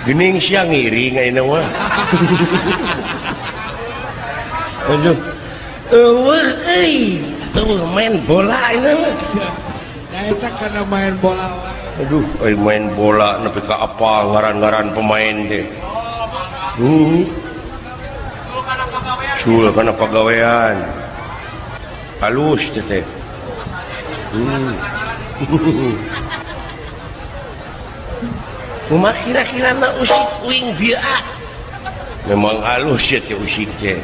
Gening sia ngiring ayeuna mah. Aduh. Eueuh euy, eueuh main bola ayeuna mah. Da eta kana main bola. Aduh, euy main bola nepi ka apa ngaran-ngaran pemain teh. Sul kana pagawean. Halus teh. Kumaha kira-kira na usik uing bieu. Memang halus ya teh usik teh.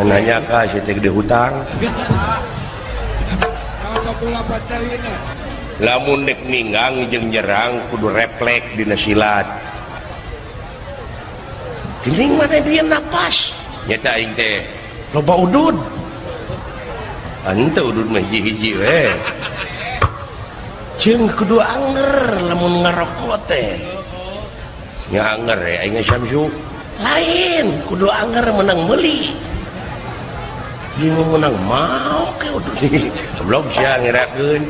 Nanya ka sia teh gede hutang. Lamun dek ninggang jeung nyerang kudu refleks dina silat. Geuning mana dia napas? Nyata aing teh loba udud. Henteu udud mah hiji-hiji we. Jeung kudu anger lamun ngarokok teh. Nya anger we aing Syamsu. Lain kudu anger menang meuli. Ieu menang mau ke udud. Goblok sia ngerakeun.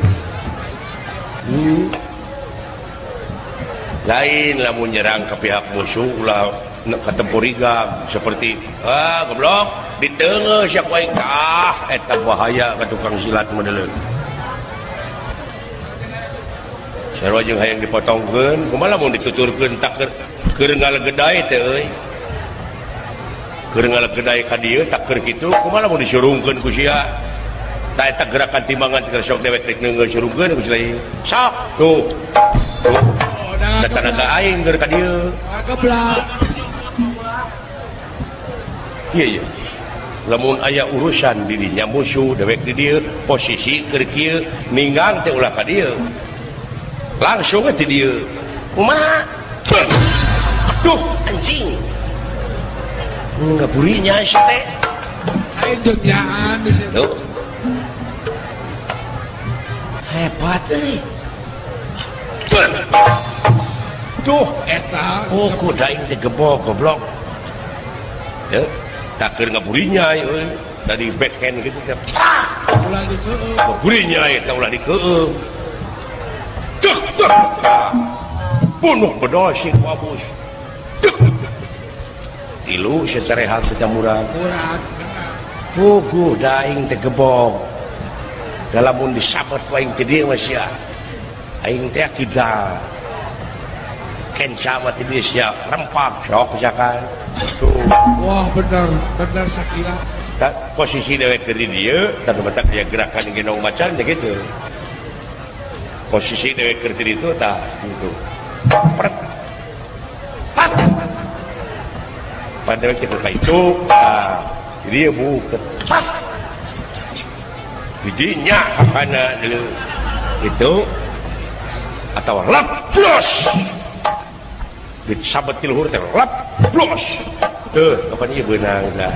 Lain lamun nyerang ke pihak musuh ulah katempuriga seperti ah goblok diteungeuh sia ku aing tah eta bahaya ka tukang silat modeleun. Sarua jeung hayang dipotongkeun kumaha lamun dituturkeun tak keur ngalegedai teh euy. Keur ngalegedai ka dieu tak keur kitu kumaha lamun disurungkeun ku sia. Tah eta gerakan timbangan keur sok dewek rek neungeuh surungkeun ku sia. Sok tuh. Tuh. Da tanaga aing keur ka dieu. Geblak. Iya iya. Lamun aya urusan dirinya musuh dewek di dieu posisi keur kieu ninggang teh ulah ka dieu. Langsung ke dieu. Kumaha? Aduh anjing. Ngaburinya si teh. Aing dunyaan di situ. Hebat euy. Tuh eta oh kuda aing teh gebok goblok. Heuh, tak keur ngaburinya euy. Tadi backhand gitu teh. Ulah dikeum. Ngaburinya eta ulah dikeum. Tuk tuk. Bunuh bedol sing ku abus. Tuk. Tilu seterehan teh murag. Murag bener. Puguh da aing teh gebok. Da lamun disabet ku aing teh dieu mah sia. Aing teh kidal. Kenca mah teh dieu sia rempak sok misalkan. Tuh. Wah bener, bener sakila. Posisi dewek keur di dieu, tah batak dia gerakan gendong macan teh kitu. Posisi dewek keur di ditu tah gitu. Pret. Pat. Pada dewek kitu ka itu, tah. Jadi bu, pas. Didinya hakana dulu. Itu atau lap blos. Disabet ti luhur teh lap blos. Tuh, kapan ieu beunang tah.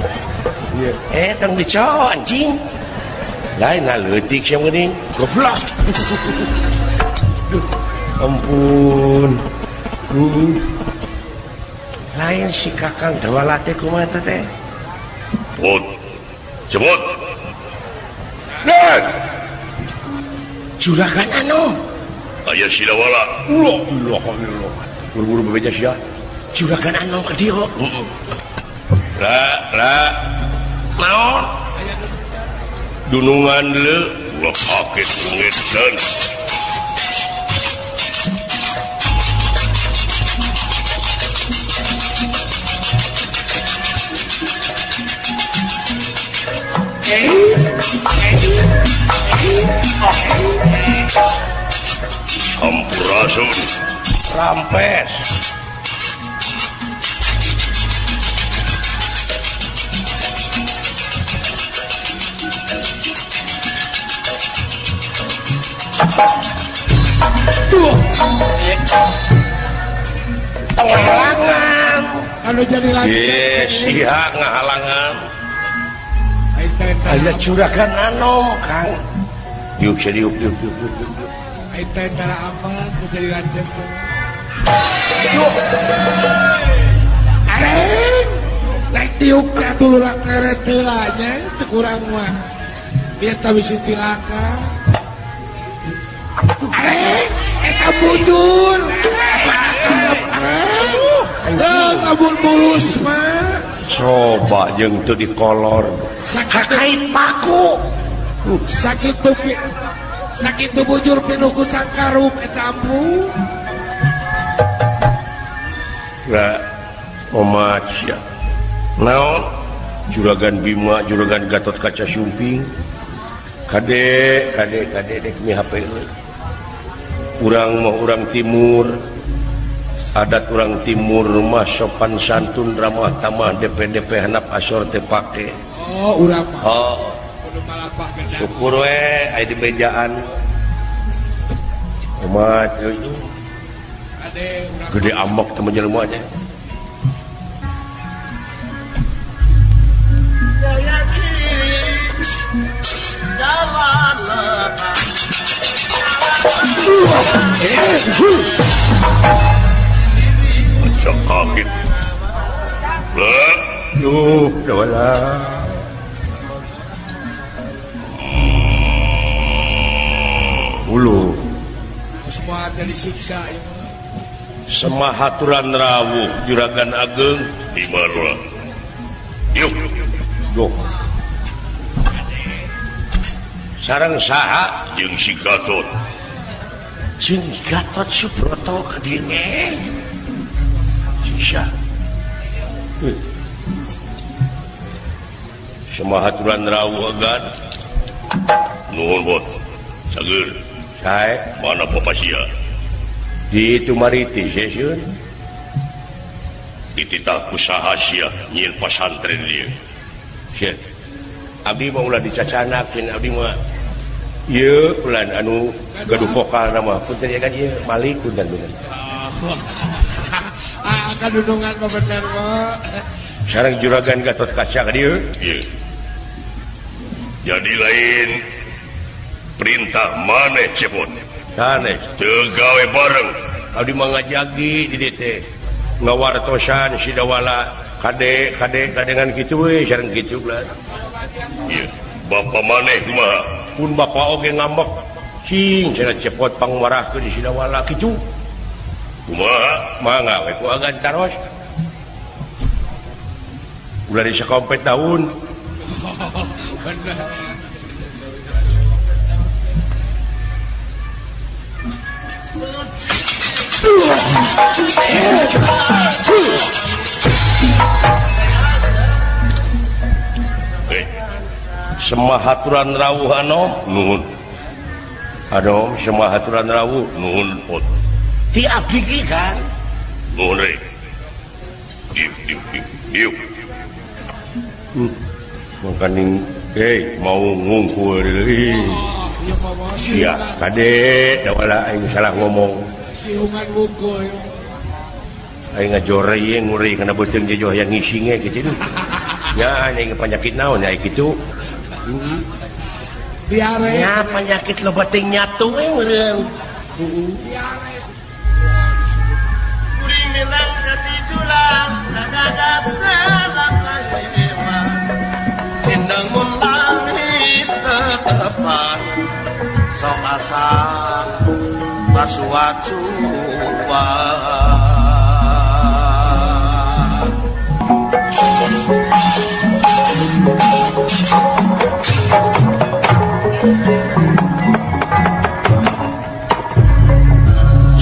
Eh, tong dicaw anjing. Lain nah leutik sia geuning. Goblok. Duh, ampun. Lain si Kakang Dewala teh kumaha teh? Jebut. Jebut. Nen. Juragan Anom. Aya si Dewala. Allah Allah Allah. Buru-buru bebeja sia. Juragan Anom ka dieu. Heeh. La la. Naon? Dunungan leu, ulah kaget ngedan. Sampurasun. Rampes. Ngahalangan. Anu jadi lagi. Yes, iya ngahalangan. Aya juragan Anom, Kang. Diuk diuk diuk diuk diuk. Aing teh tara aman ku jadi lanceuk. Duh. Areng. Naik diuk ka tulurang meret heula nya cek urang mah. Biar ta bisi cilaka. Areng, eta bujur. Areng. Lamun mulus mah. Coba jeung teu dikolor. Sakait paku. Sakitu sakitu bujur pinuh ku cangkaruk eta ampu. Lah omat sia. Naon? Juragan Bima, Juragan Gatot Kaca Sumping. Kade, kade, kade dek mi HP euy. Urang mah urang timur. Adat urang timur mah sopan santun ramah tamah DP-DP hanap asor teu pake. Oh, urang mah. Oh. Syukur we aya di bejaan. Omat euy. Kade urang gede amok teh jelema teh. Kaget. Duh, dawala. Ulu. Semua ada disiksa. Semahaturan rawuh Juragan Ageng di Marwa. Yuk. Duh. Sareng saha jeung si Gatot. Jeung Gatot Subroto ka dieu. Sisa. Semahaturan rawuh agan. Nuhun bot. Sager. Sae, mana papa sia? Di Tumariti sesieun. Dititah ku saha sia nyieun pasantren dieu. Sia. Abdi mah ulah dicacanakeun, abdi mah ieu ulan anu gaduh vokalna mah punten ya kan ieu Malik punten punten. Ah, kadunungan mah bener mah. Sareng Juragan Gatot Kaca ka dieu. Ieu. Jadi lain perintah maneh cepot. Sanes teu gawe bareng. Abdi mah ngajagi di dieu teh. Ngawartosan Sidawala kade kade kadengan kitu we sareng kitu ulah. Ieu, bapa maneh kumaha? Pun bapa oge ngambek. Cing cenah cepot pangwarahkeun di Sidawala kitu. Kumaha? Mangga we ku agan taros. Ulah di sakompet daun. Bener. Semahaturan rawuh anom nuhun. Anom semahaturan rawuh nuhun pot. Ti abdi ki kan. Nuhun re. Diuk diuk diuk diuk. Mangkaning mau ngungkul deui. Sia kade dawala aing salah ngomong. Siungan wungkul. Aing ngajore ye nguri kana beuteung jejoh yang ngisinge kitu. Nya aing penyakit naon aya kitu. Diare. Nya penyakit loba teh nyatu we meureun. Diare. Kuring meunang katitulang kagagas salapan dewa. Sindang mun langit tetepan sok asa pasuacuan.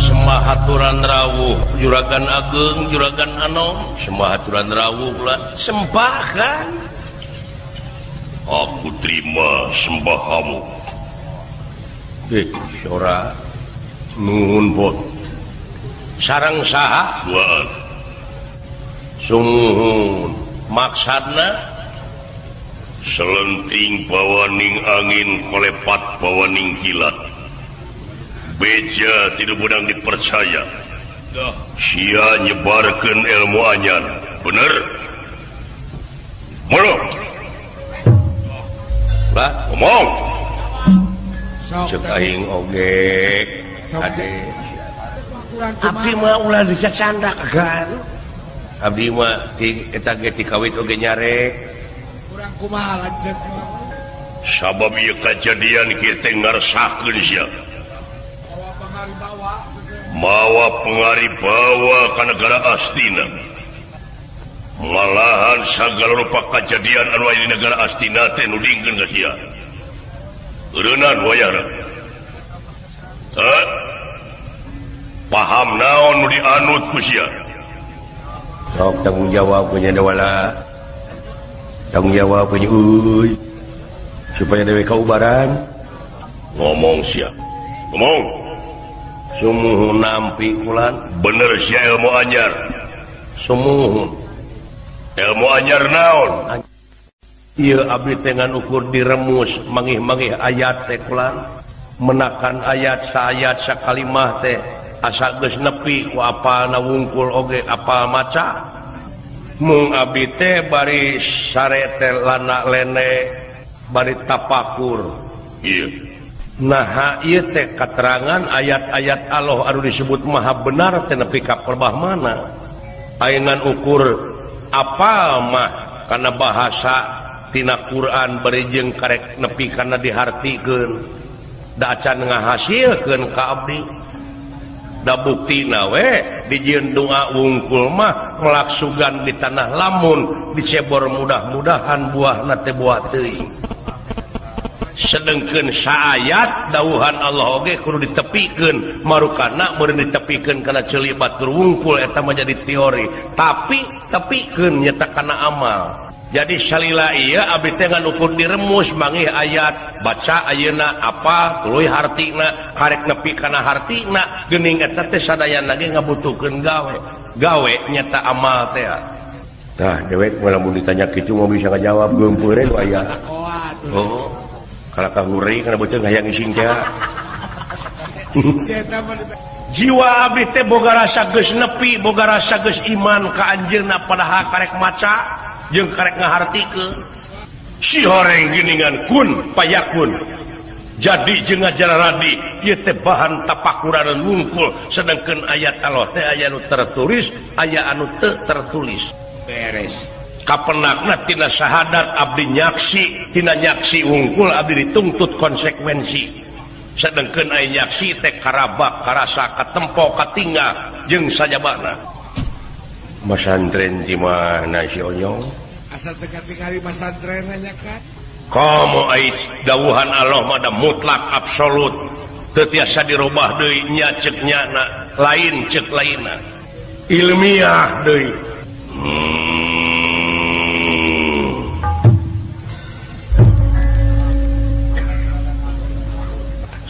Semahaturan rawuh Juragan Ageng Juragan Anom semahaturan rawuh lah sembahkan. Aku terima sembahamu. Ora nuhun bot. Sareng saha? Duaan. Sumuhun. Maksudna selenting bawaning angin kolepat bawaning kilat. Beja tidak benang dipercaya. Sia nyebarkeun ilmu anyar. Bener? Molo. Lah, ngomong. Cek aing oge kade. Abdi mah ulah dicacandak kan. Abdi mah ti eta ge ti kawit oge nyarek. Kurang kumaha lanceuk. Sabab ieu kajadian kieu teh ngaresakeun sia. Mawa pangaribawa ka negara Astina. Malahan sagala rupa kajadian anu aya di negara Astina teh nu dingkeun ka sia. Eureunnan wayahna. Hah? Paham naon nu dianut ku sia? Sok tanggung jawab punya dewala. Tanggung jawab punya euy. Supaya dewe kaubaran. Ngomong sia. Ngomong. Sumuhun nampi kulan. Bener sia ilmu anyar. Sumuhun. Ilmu anyar naon? Ieu abdi teh ngan ukur diremus mangih-mangih ayat teh kulan. Menakan ayat saayat sakalimah teh asa geus nepi ku apalna wungkul oge apal maca. Mung abdi teh bari sare teh lana lene bari tapakur. Ieu. Nah ieu teh katerangan ayat-ayat Allah anu disebut maha benar teh nepi ka perbah mana. Ayeuna ukur apal mah kana bahasa tina Quran bari jeung karek nepi kana dihartikeun. Da acan ngahasilkeun ka abdi. Da buktina we dijieun doa wungkul mah melaksugan di tanah lamun dicebor mudah-mudahan buahna teh buah teuing. Sedengkeun saayat dawuhan Allah oge kudu ditepikeun marukana meureun ditepikeun kana ceuli batur wungkul eta mah jadi teori tapi tepikeun nyata kana amal. Jadi salila ieu abdi teh ngan ukur diremus mangih ayat baca ayeuna apa tuluy hartina karek nepi kana hartina geuning eta teh sadayana ge ngabutuhkeun gawe gawe nyata amal teh. Tah dewek lamun ditanya kitu mah bisa ngajawab geumpeureun aya. Oh. Kalau kahuri kana beuteung hayang ising teh. Jiwa abdi teh boga rasa geus nepi, boga rasa geus iman ka anjeunna padahal karek maca jeung karek ngahartikeun. Si horeng geuningan kun payakun. Jadi jeung ngajararadi ieu teh bahan tapakuran wungkul sedengkeun ayat Allah teh aya nu tertulis, aya anu teu tertulis. Beres. Kapenakna tina syahadat abdi nyaksi, tina nyaksi wungkul abdi dituntut konsekuensi. Sedengkeun aya nyaksi teh karabak, karasa, katempo, katinggal jeung sajabana. Masantren di mana si Onyong? Asa teu katingali masantren nya kan? Komo ai dawuhan Allah mah da mutlak absolut. Teu tiasa dirubah deui nya ceuk nyana, lain ceuk lainna. Ilmiah deui.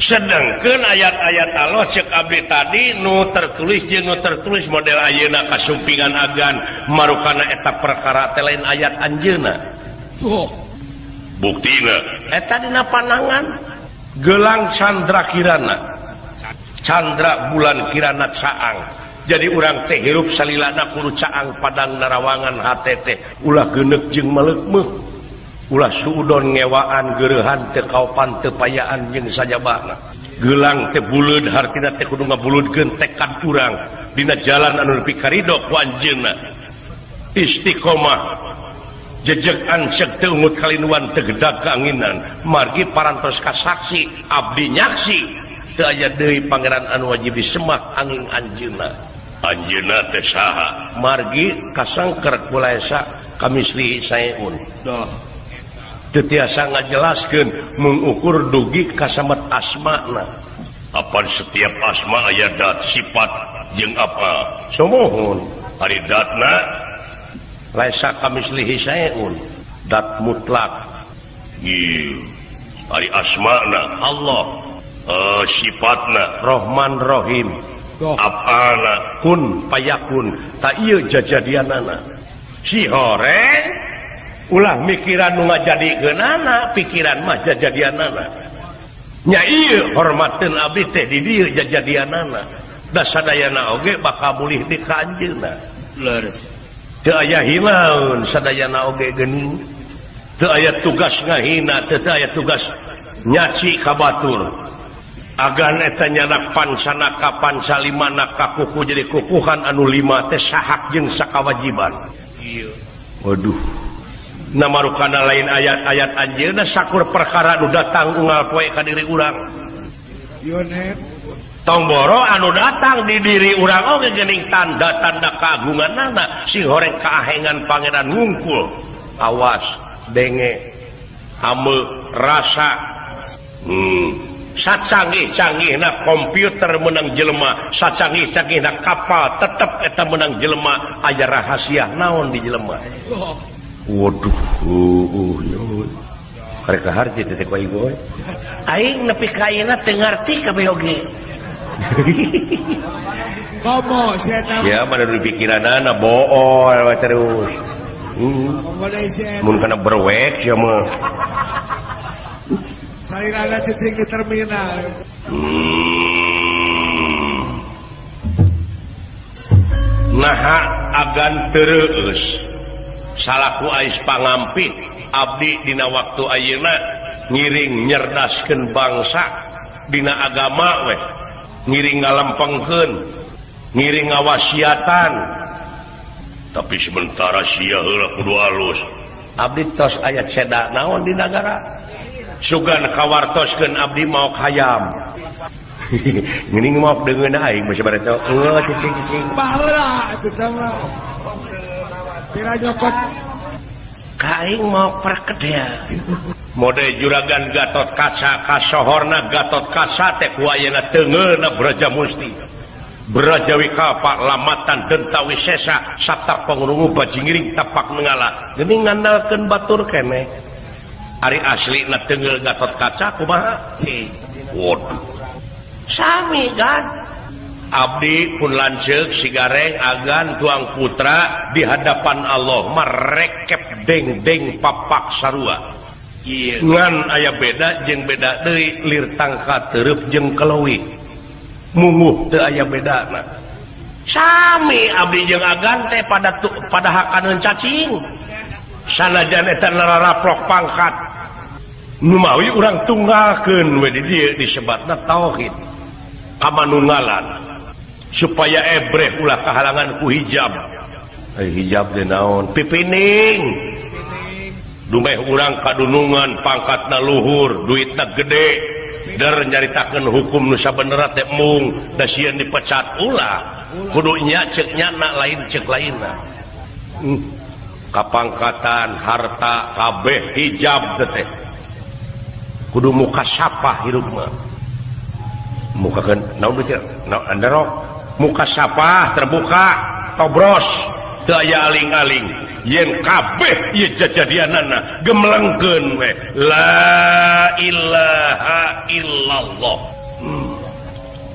Sedangkan ayat-ayat Allah cek abdi tadi nu tertulis jeung nu tertulis model ayeuna kasumpingan agan marukana eta perkara teh lain ayat anjeunna. Tuh. Buktina eta dina panangan gelang candra kirana. Candra bulan kirana caang. Jadi urang teh hirup salilana kudu caang padang narawangan hate teh ulah geuneuk jeung maleukmeuh. Ulah suudon ngewaan gereuhan teu kaopan teu payaan jeung sajabana. Gelang teh buleud hartina teh kudu ngabuludkeun tekad urang dina jalan anu nepi ka ridho ku anjeunna. Istiqomah jejeg anceg teu ungut kalinuan teu gedag kaanginan margi parantos kasaksi abdi nyaksi teu aya deui pangeran anu wajib disembah angin anjeunna. Anjeunna teh saha? Margi kasangker kulaesa kamislihi saeun. Doh. Teu tiasa ngajelaskeun mengukur dugi kasamet asmana. Apan setiap asma aya dat sifat jeung apa? Sumuhun. Ari datna laisa kamislihi saeun, dat mutlak. Ieu. Ari asmana Allah, sifatna Rahman Rahim. Apana kun payakun, ta ieu jajadianana. Si horeng ulah mikiran nu ngajadikeunana, pikiran mah jajadianana. Nya ieu hormateun abdi teh di dieu jajadianana. Da sadayana oge bakal mulih di ka anjeunna. Leres. Teu aya hilaun sadayana oge geuning. Teu aya tugas ngahina, teu aya tugas nyaci ka batur. Agan eta nyanak pancanaka pancalimana kakuku jadi kukuhan anu lima teh sahak jeung sakawajiban. Ieu. Waduh. Namarukana lain ayat-ayat anjeunna sakur perkara nu datang unggal poe ka diri urang. Tong boro anu datang di diri urang oge geuning tanda-tanda kagunganana sing horeng kaahengan pangeran ngungkul. Awas denge ame rasa. Sacanggih-canggihna komputer menang jelema, sacanggih-canggihna kapal tetep eta menang jelema, aya rahasia naon di jelema. Waduh, karek harji teh ku aing we. Aing nepi ka ayeuna teu ngarti kabeh oge. Komo sia eta. Ya mana di pikiranana bool we terus. Mun kana berwek sia mah. Salirana cicing di terminal. Naha agan terus salaku ais pangampit abdi dina waktu ayeuna ngiring nyerdaskeun bangsa dina agama weh, ngiring ngalempengkeun, ngiring ngawasiatan. Tapi sementara sia heula kudu alus. Abdi tos aya ceda naon di nagara. Sugan kawartoskeun abdi maok hayam. Geuning maok deungeun aing basa bareto. Heuh cicing-cicing. Baheula atuh teh mah. Pira nyokot ka aing maok perkedel. Mode juragan Gatot Kaca kasohorna Gatot Kaca teh ku ayeuna teungeuna Braja Musti. Braja Wikapa lamatan denta wisesa sabta pangrungu bajingiring tapak nengala. Geuning ngandalkeun batur keneh. Ari asli na tenggel Gatot Kaca kumaha? Waduh. Sami kan? Abdi pun lanceuk si Gareng agan tuang putra di hadapan Allah merekep deng-deng papak sarua. Ngan aya beda jeung beda deui lir tangka teureub jeung kelewi. Munguh teu aya bedana. Sami abdi jeung agan teh pada hakaneun cacing. Sanajan eta naraprok pangkat. Numawi urang tunggalkeun we di dieu disebatna tauhid. Kamanunggalan supaya ebreh ulah kahalangan ku hijab. Hijab teh naon? Pipining. Dumeh urang kadunungan pangkatna luhur, duitna gede. Der nyaritakeun hukum nu sabenerna teh mung da sieun dipecat ulah. Kudu nya ceuk nyana lain ceuk lainna. Kapangkatan harta kabeh hijab teh. Kudu muka sapah hirup mah. Muka kan naon teh? Naon anderok. Muka sapah terbuka tobros teu aya aling-aling. Yen kabeh ieu jajadianana gemelengkeun we la ilaha illallah.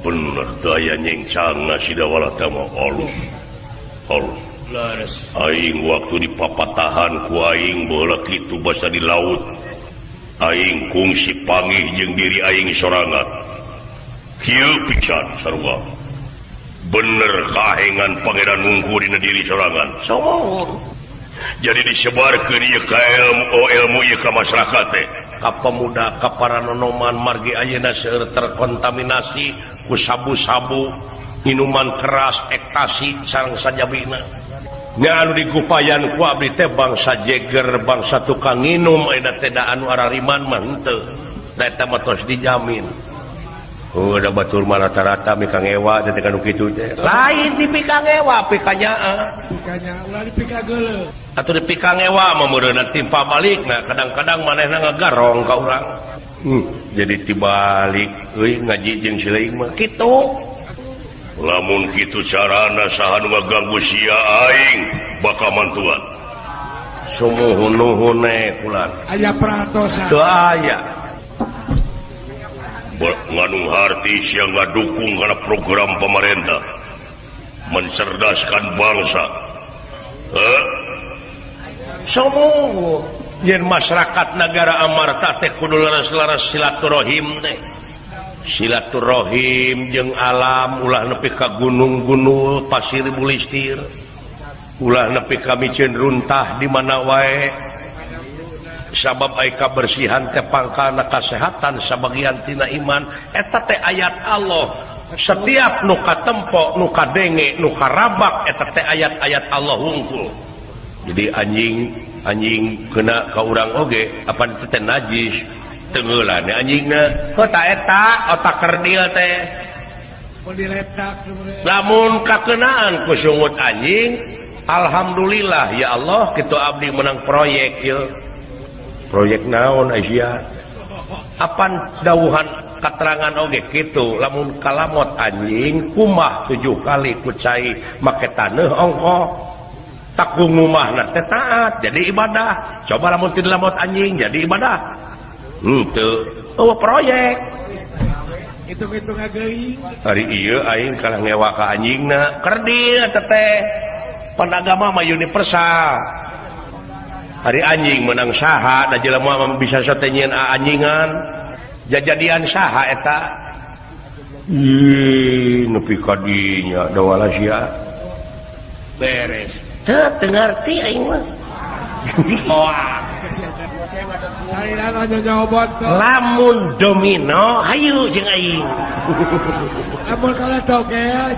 Bener teu aya nyengcangna sidawalata mah alus. Alus. Aing waktu dipapatahan ku aing baheula kitu basa di laut. Aing kungsi pangih jeung diri aing sorangan. Kieu pisan sarua. Bener kahengan pangeran wungkul dina diri sorangan. Sumur. Jadi disebarkeun ieu ka ilmu ieu ka masyarakat teh. Ka pemuda, ka para nonoman margi ayeuna seueur terkontaminasi ku sabu-sabu, minuman keras, ekstasi sareng sajabina. Nya anu digupayan ku abdi teh bangsa jeger, bangsa tukang nginum ayeuna teh da anu arariman mah henteu. Da eta mah tos dijamin. Oh, da batur mah rata-rata mikangewa teh kanu kitu teh. Lain dipikangewa, pikanyaa. Pikanya ulah dipikageuleuh. Atuh dipikangewa mah meureunna timpa balikna, kadang-kadang manehna ngagarong ka urang. Jadi tibalik euy ngaji jeung si leuing mah kitu. Lamun kitu carana saha nu ngaganggu sia aing bakal mantuan. Sumuhun-nuhun kulan. Aya peratosan. Teu aya. Nganung harti sia ngadukung kana program pemerintah mencerdaskan bangsa. Sumuhun yen masyarakat negara Amarta teh kudu laras-laras silaturahim teh. Silaturahim jeung alam ulah nepi ka gunung-gunung pasir bulistir ulah nepi ka miceun runtah di mana wae sabab ai kabersihan teh pangkalna kasehatan sabagian tina iman eta teh ayat Allah setiap nu katempo nu kadenge nu karabak eta teh ayat-ayat Allah wungkul. Jadi anjing kena ka urang oge apan teh najis tenggelan anjingna kok ta eta otak kerdil teh Lamun kakenaan ku sungut anjing, alhamdulillah ya Allah kitu abdi menang proyek ieu. Proyek naon Asia? Apan dawuhan katerangan oge kitu lamun kalamot anjing kumah 7 kali ku cai make taneuh ongkoh. Takung ngumahna teh taat jadi ibadah. Coba lamun teu dilamot anjing jadi ibadah. Henteu. Eueuh proyek. Hitung-hitung ageuing. Hari ieu aing kalah ngewa ka anjingna, kerdil eta teh. Pan agama mah universal. Hari anjing menang saha da jelema mah bisa sote nyieun anjingan. Jajadian saha eta? Ih, nepi ka dinya dawala sia. Beres. Teu teu ngarti aing mah. Moal. Lamun domino hayu jeung aing. Lamun kalah togel.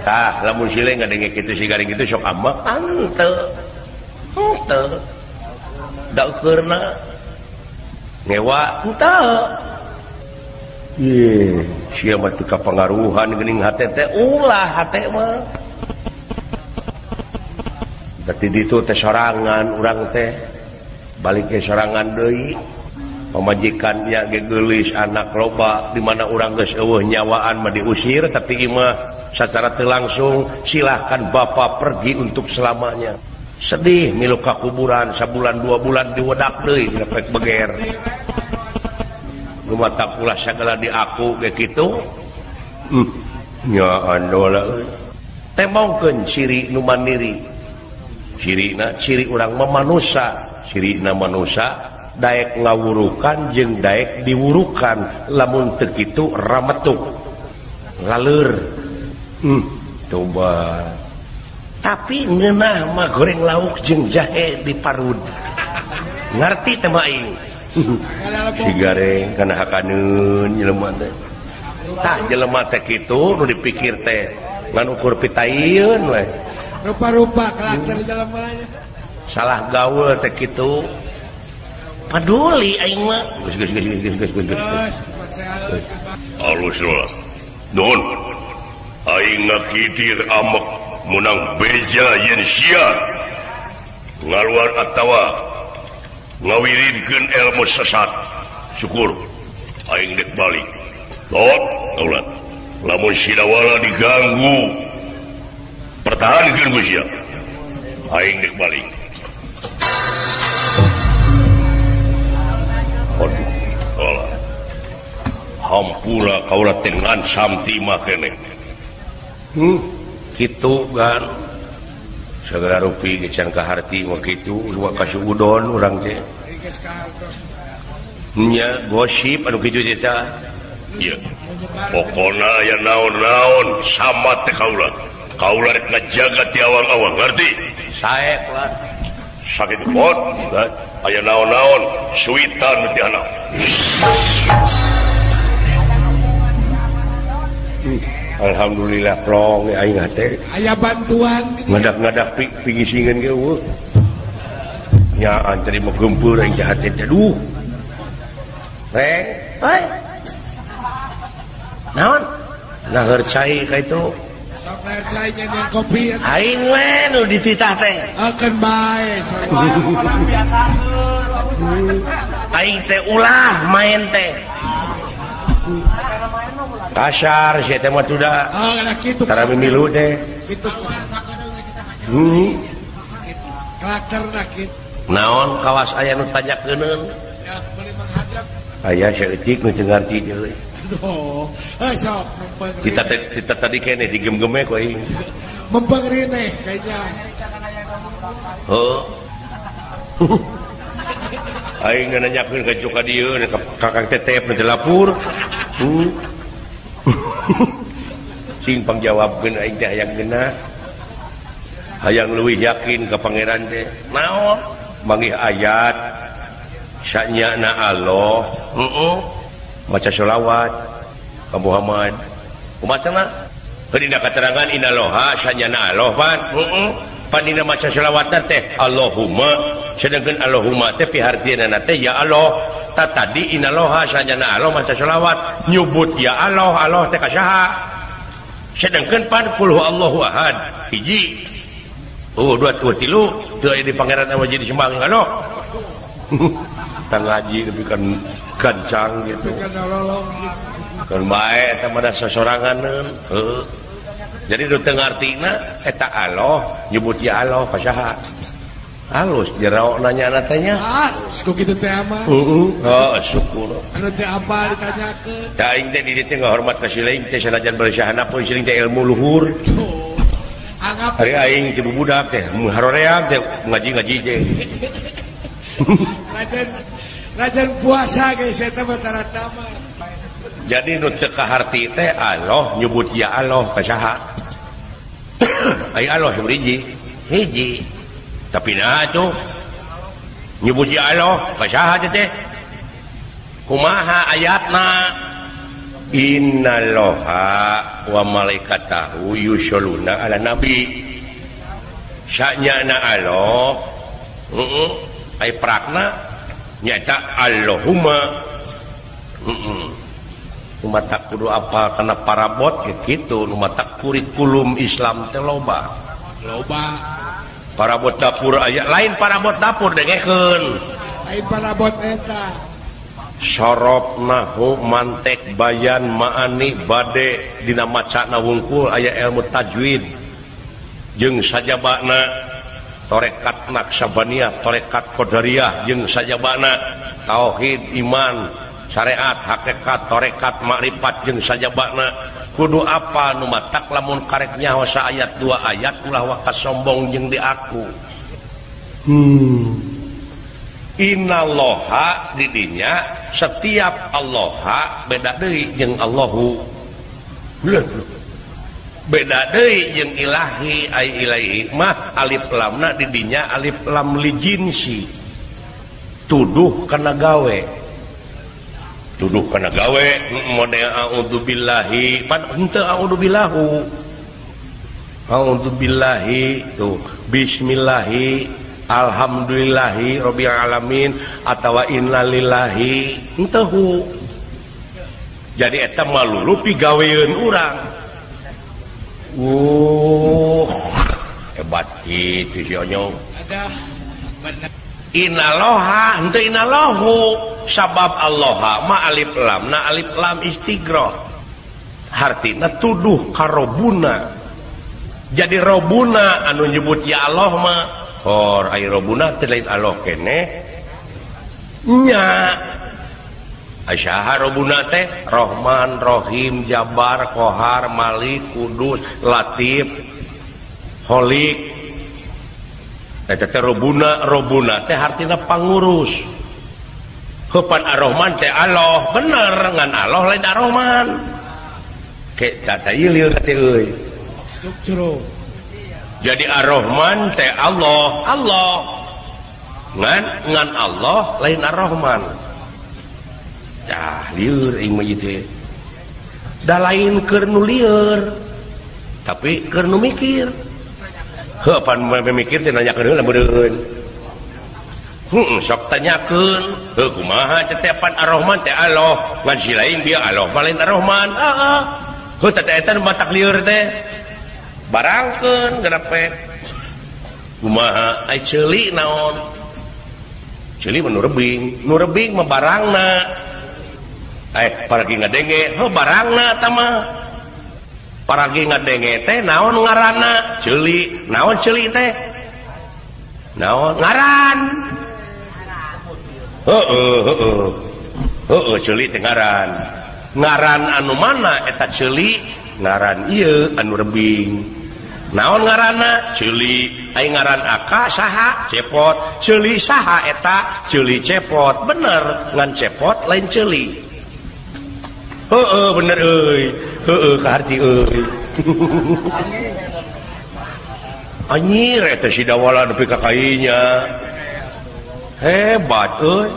Tah, lamun sile ngadenge kitu si garing kitu sok ambek henteu. Henteu. Da ukeurna ngewa henteu. Ye, sia mah teu kapangaruhan geuning hate teh ulah hate mah. Berarti ditu teh sorangan urang teh balik ke sorangan deui pamajikannya ge geulis anak loba di mana urang geus eueuh nyawaan mah diusir tapi imah secara teu langsung silahkan bapak pergi untuk selamanya. Sedih milu ka kuburan sabulan 2 bulan diwedak deui lepek beger. Nu mata ulah sagala diaku ge kitu. Nya andola euy. Tembongkeun ciri nu mandiri. Cirina ciri urang mah manusa, cirina manusa daek ngawurukan jeung daek diwurukan lamun teu kitu rametuk laleur. Coba. Tapi ngeunah mah goreng lauk jeung jahe di parud. Ngarti teh mah aing. Si gareng kana hakaneun jelema teh. Tah jelema teh kitu nu dipikir teh ngan ukur pitaieun we. Rupa-rupa karakter jelemanya. Salah gaul teh kitu. Paduli aing mah. Geus geus geus geus geus geus. Alus lah. Nuhun. Aing ngakitir amek menang beja yen sia. Ngaluar atawa ngawiridkeun ilmu sesat. Syukur aing dek balik. Tot kaulat. Lamun sidawala diganggu pertahankeun ku sia. Aing dek balik. Aduh, olah. Hampura kaula teh ngansam ti mah keneh. Kitu kan. Sagala rupi ge can kaharti mah kitu, dua kasuudon urang teh. Nya gosip anu kitu teh tah. Ieu. Pokona aya naon-naon sama teh kaula. Kaula rek ngajaga ti awang-awang, ngerti? Sae kelar. Sakit pot, aya naon-naon, suitan ti anak. Alhamdulillah plong aing hate. Aya bantuan. Ngadak-ngadak pigisingan ge eueuh. Nyaan tadi mah gempur aing teh hate teh duh. Reng, euy. Naon? Naheur cai ka itu. Sok naheur cai nyen kopi. Aing we nu dititah teh. Akeun bae. Aing teh ulah main teh. Kasar sia teh mah tuda. Oh, kitu. Tara mimilu teh. Kitu. Karakterna kitu. Naon kawas aya nu tanyakeun? Ya, meuli manghadrap. Aya saeutik nu teu ngarti deui. Aduh, sok kita kita tadi kene digemgeme ku aing. Mempeng rineh kayaknya. Heuh. Aing nanyakeun ka joka dieu ka Kakang Tetep nu teu lapur. Sing pangjawabkeun aing teh hayang geunah. Hayang leuwih yakin ka pangeran teh. Naon? Manggih ayat sanyana Allah. Heeh. Maca sholawat ka Muhammad. Kumaha cenah? Dina katerangan inaloha sanyana Allah pan. Heeh. Pan dina maca sholawatna teh Allahumma, sedangkeun Allahumma teh pihartieunana teh ya Allah. Kota tadi inaloha sajana Allah maca sholawat nyubut ya Allah Allah teh ka saha. Sedangkan pan qul huwallahu ahad hiji. Oh dua tilu teu aya di pangeran anu jadi sembang Allah. Tang ngaji tapi kan gancang gitu. Kan bae eta mah sasoranganeun. Heuh. Jadi nu teu ngartina eta Allah nyebut ya Allah ka saha. Halus jero nanya tanya. Ah, ku kitu teh mah. Heeh. Oh, syukur. Anu teh apa ditanyakeun? Da aing teh di dieu teh ngahormat ka si lain teh sanajan bersahana pun siling teh ilmu luhur. Anggap hari aing teh budak teh haroream teh ngaji-ngaji teh. Rajan puasa ge eta mah taratama. Jadi nu teu kaharti teh Allah nyebut ya Allah ka saha. Ai Allah hiji. Hiji. Tapi nah tuh nyebut ya Allah ka saha teh? Kumaha ayatna? Innallaha wa malaikatahu yusholluna ala nabi. Sanyana Allah heeh ai prakna nyaeta Allahumma heeh. Nu matak kudu apal kana parabot kitu nu matak kurikulum Islam teh loba. Loba. Parabot dapur aya lain parabot dapur dengekeun. Lain parabot eta. Sorob nahu mantek bayan maani bade dina macana wungkul aya ilmu tajwid jeung sajabana tarekat Naksabaniyah, tarekat Qadariyah jeung sajabana tauhid iman syariat hakikat tarekat makrifat jeung sajabana kudu apa nu matak lamun karek nyaho saayat dua ayat ulah waka sombong jeung diaku. Innallaha didinya setiap Allaha beda deui jeung Allahu. Beda deui jeung ilahi ai ilahi mah alif lamna didinya alif lam li jinsi. Tuduh kana gawe. Tuduh kana gawe model a'udzubillahi pan henteu a'udzubillahu. A'udzubillahi tuh bismillahi alhamdulillahi rabbil alamin atawa innalillahi henteu. Jadi eta malulu pigaweun urang. Hebat kitu si Onyong. Innaloha henteu innalahu sabab Allaha ma alif lam na alif lam istighroh. Hartina tuduh karobuna. Jadi robuna anu nyebut ya Allah mah hor ai robuna teh lain Allah keneh nya. Asyaha robuna teh Rohman, Rohim, Jabar, Kohar, Malik, Kudus, Latif, Holik. Eta teh robuna, robuna teh hartina pangurus. Heupan Ar-Rahman teh Allah, bener ngan Allah lain Ar-Rahman. Ke tata ieu lieur teh euy. Jadi Ar-Rahman teh Allah, Allah. Ngan ngan Allah lain Ar-Rahman. Dah lieur aing mah ieu teh. Da lain keur nu lieur. Tapi keur nu mikir. Heuh pan mikir teh nanyakeun heula meureun. Heeh sok tanyakeun, heuh kumaha teh pan Ar-Rahman teh Allah, ngan si lain dia Allah mah lain Ar-Rahman. Heeh. Heuh teh eta nu matak lieur teh. Barangkeun gerepek. Kumaha ai ceuli naon? Ceuli mah nu rebing, nu rebing mah barangna. Paragi ngadenge, heuh barangna eta mah. Paragi ngadenge teh naon ngaranna? Ceuli, naon ceuli teh? Naon ngaran? Heueuh heueuh. Heueuh ceuli teh ngaran. Ngaran anu mana eta ceuli? Ngaran ieu anu rebing. Naon ngaranna? Ceuli. Ai ngaran aka saha? Cepot. Ceuli saha eta? Ceuli cepot. Bener, ngan cepot lain ceuli. Heeh bener euy. Heeh kaharti euy. Anjir eta si Dawala nepi ka kainya. Hebat euy.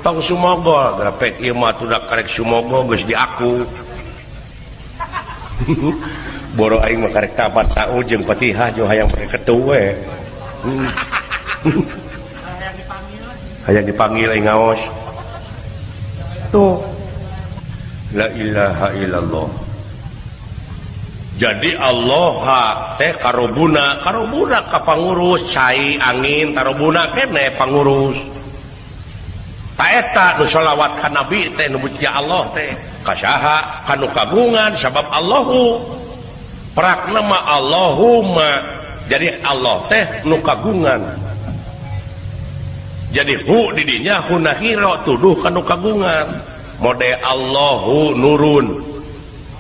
Tong Sumogol, grapek ieu mah tuh karek Sumogol geus diaku. Boro aing mah karek tapat saeu jeung Fatihah jeung hayang pake ketu we. Hayang dipanggil aing ngaos. Tuh. La ilaha illallah. Jadi Allah teh karobuna, karobuna ka pangurus cai angin tarobuna kene pangurus. Ta eta nu sholawat ka nabi teh nu ya Allah teh ka saha ka nu kagungan sabab Allahu. Prakna mah Allahumma. Jadi Allah teh nu kagungan. Jadi hu di dinya hunahiro tuduh ka nu kagungan. Mode Allahu nurun.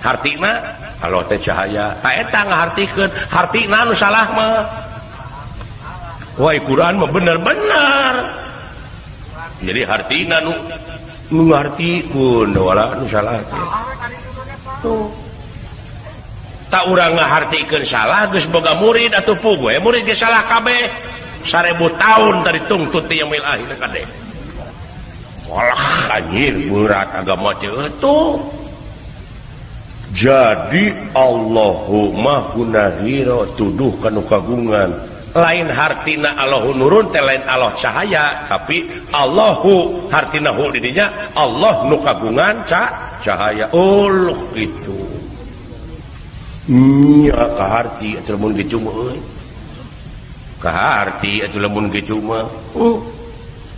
Hartina Allah teh cahaya. Ta eta ngahartikeun, hartina nu salah mah. Wah, Quran mah bener-bener. Jadi hartina nu ngartikeun wala nu salah teh. Tuh. Tak urang ngahartikeun salah geus boga murid atuh puguh we murid ge salah kabeh. 1000 tahun tadi tungtut ti yaumil akhir kade. Walah anjir berat agama teh tuh. Jadi Allahumma hunahiro tuduh kanu kagungan. Lain hartina Allahu nurun teh lain Allah cahaya, tapi Allahu hartina hu di dinya Allah nu kagungan cahaya. Oh gitu. Nya kaharti atuh lamun kitu mah euy. Kaharti atuh lamun kitu mah.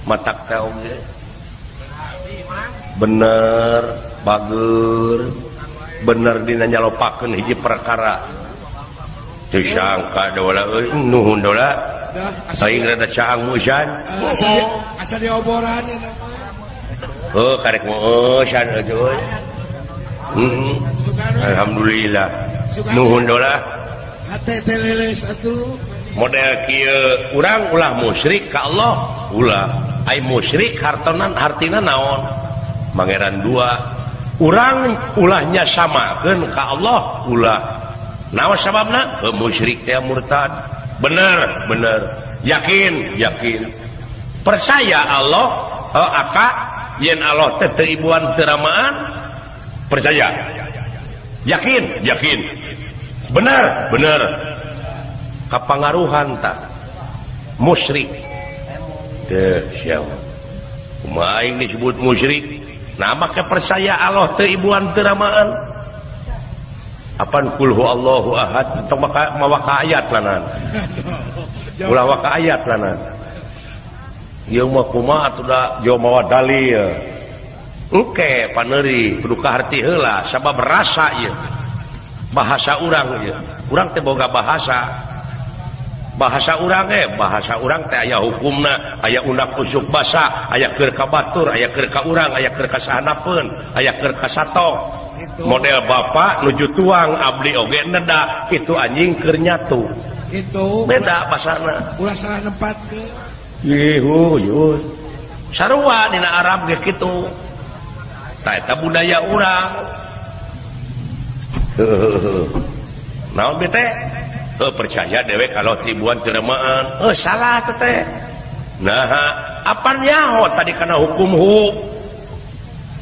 Matak teh oge. Bener, bager. Bener dina nyalopakeun hiji perkara. Teu sangka dola euy nuhun dola. Aing rada caang musan. Asa dioboran eta mah. Heuh karek musan euy. Alhamdulillah. Nuhun dola. Hate teh leles atuh. Model kieu urang ulah musyrik ka Allah, ulah. Ai musyrik hartonan hartina naon? Pangeran dua. Urang ulahnya samakeun ka Allah, ulah. Naon sababna? Musyrik teh murtad. Bener, bener. Yakin, yakin. Percaya Allah, aka yen Allah teh teu ibuan teu ramaan, percaya. Yakin, yakin. Bener, bener. Kapangaruhan tah musyrik. Teu siapa? Kumaha aing disebut musyrik? Nah maka percaya Allah teu ibuan teu ramaan. Apan kul huwallahu ahad tong maka mawa ka ayat lanan. Ulah waka ayat lanan. Ieu mah kumaha atuh da jauh mawa dalil. Engke paneuri kudu kaharti heula sabab rasa ieu. Bahasa urang ieu. Urang teh boga bahasa. Bahasa urang bahasa urang teh aya hukumna, aya undak usuk basa, aya keur ka batur, aya keur ka urang, aya keur ka sahanapeun, aya keur ka sato. Model bapak nuju tuang abdi oge neda, itu anjing keur nyatu. Itu beda basana. Ulah salah nempatkeun. Ieu euy. Sarua dina Arab ge kitu. Tah eta budaya urang. Heuh. Naon teh? Percaya dewek kalau tibuan teu salah teh. Nah, apan nyaho tadi kana hukum hu.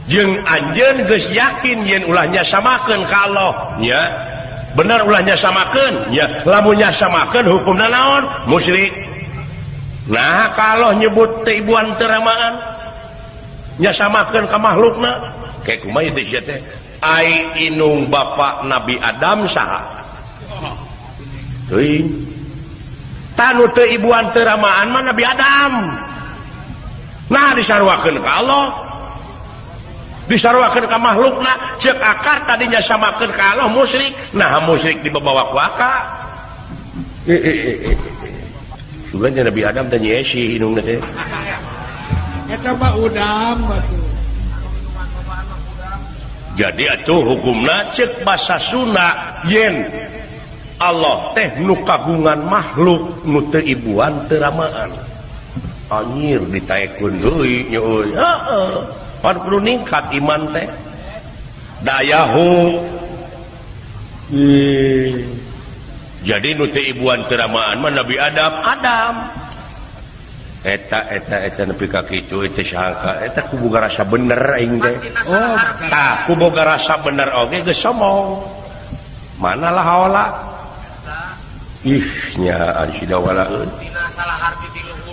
Jeung anjeun geus yakin yen ulahnya samakeun ka Allah, nya. Bener ulahnya samakeun, nya. Lamun nya samakeun hukumna naon? Musyrik. Nah, kalau nyebut teu ibuan teu ramaan, nya samakeun ka makhlukna, kayak kumaha ieu teh teh? Ai inung bapak Nabi Adam saha? Teuing. Tanu teu ibuan teu ramaan mah Nabi Adam. Nah disaruakeun ka Allah. Disaruakeun ka makhlukna, ceuk akar tadinya samakeun ka Allah musyrik. Nah musyrik dibawa ku aka. Sugan Nabi Adam teh nyesi inungna teh. Eta mah udam atuh. Jadi atuh hukumna ceuk basa Sunda yen Allah teh nu kagungan makhluk nu teu ibuan teu ramaan. Anjir ditaekeun deui nya euy. Heeh. Pan kudu ningkat iman teh. Dayahu. Jadi nu teu ibuan teu ramaan mah Nabi Adam, Adam. Eta eta eta nepi ka kitu teh sangka eta ku boga rasa bener aing teh. Oh, tah ku boga rasa bener oge geus somong. Manalah haola. Ih nya sida walaeun.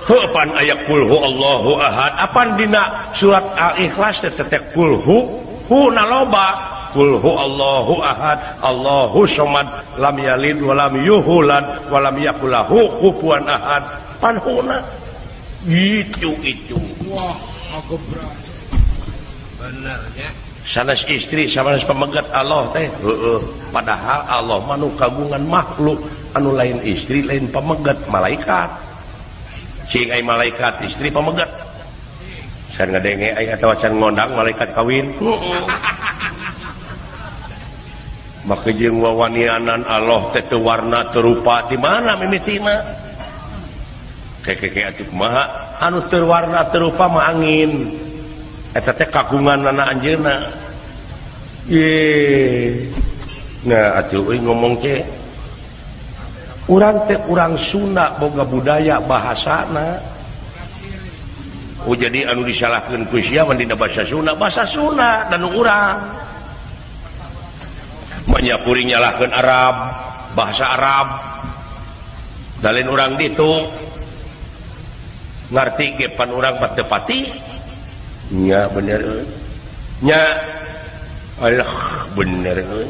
Heuh pan aya kulhu Allahu ahad. Apan dina surat Al-Ikhlas teh teh kulhu hu na loba. Kulhu Allahu ahad, Allahu somad, lam yalid wa lam yuhlad wa lam yakul lahu kufuwan ahad. Pan huna gitu itu. Wah, agebra. Benernya. Sanes istri sanes pamegat Allah teh. Heeh. Padahal Allah mah nu kagungan makhluk anu lain istri lain pamegat malaikat. Cing ai malaikat istri pamegat. Can ngadenge ai atawa can ngondang malaikat kawin. Heeh. Maka jeung wawanianan Allah teh teu warna teu rupa di mana mimitina? Keke atuh kumaha anu teu warna teu rupa mah angin. Eta teh kagunganana anjeunna. Ye. Nah atuh euy ngomong teh urang teh urang Sunda boga budaya bahasana. Oh jadi anu disalahkeun ku sia mah dina bahasa Sunda dan urang. Banyak kuring nyalahkeun Arab, bahasa Arab. Dalin urang ditu ngarti ge pan urang mah teu pati. Nya bener euy. Nya alah bener euy.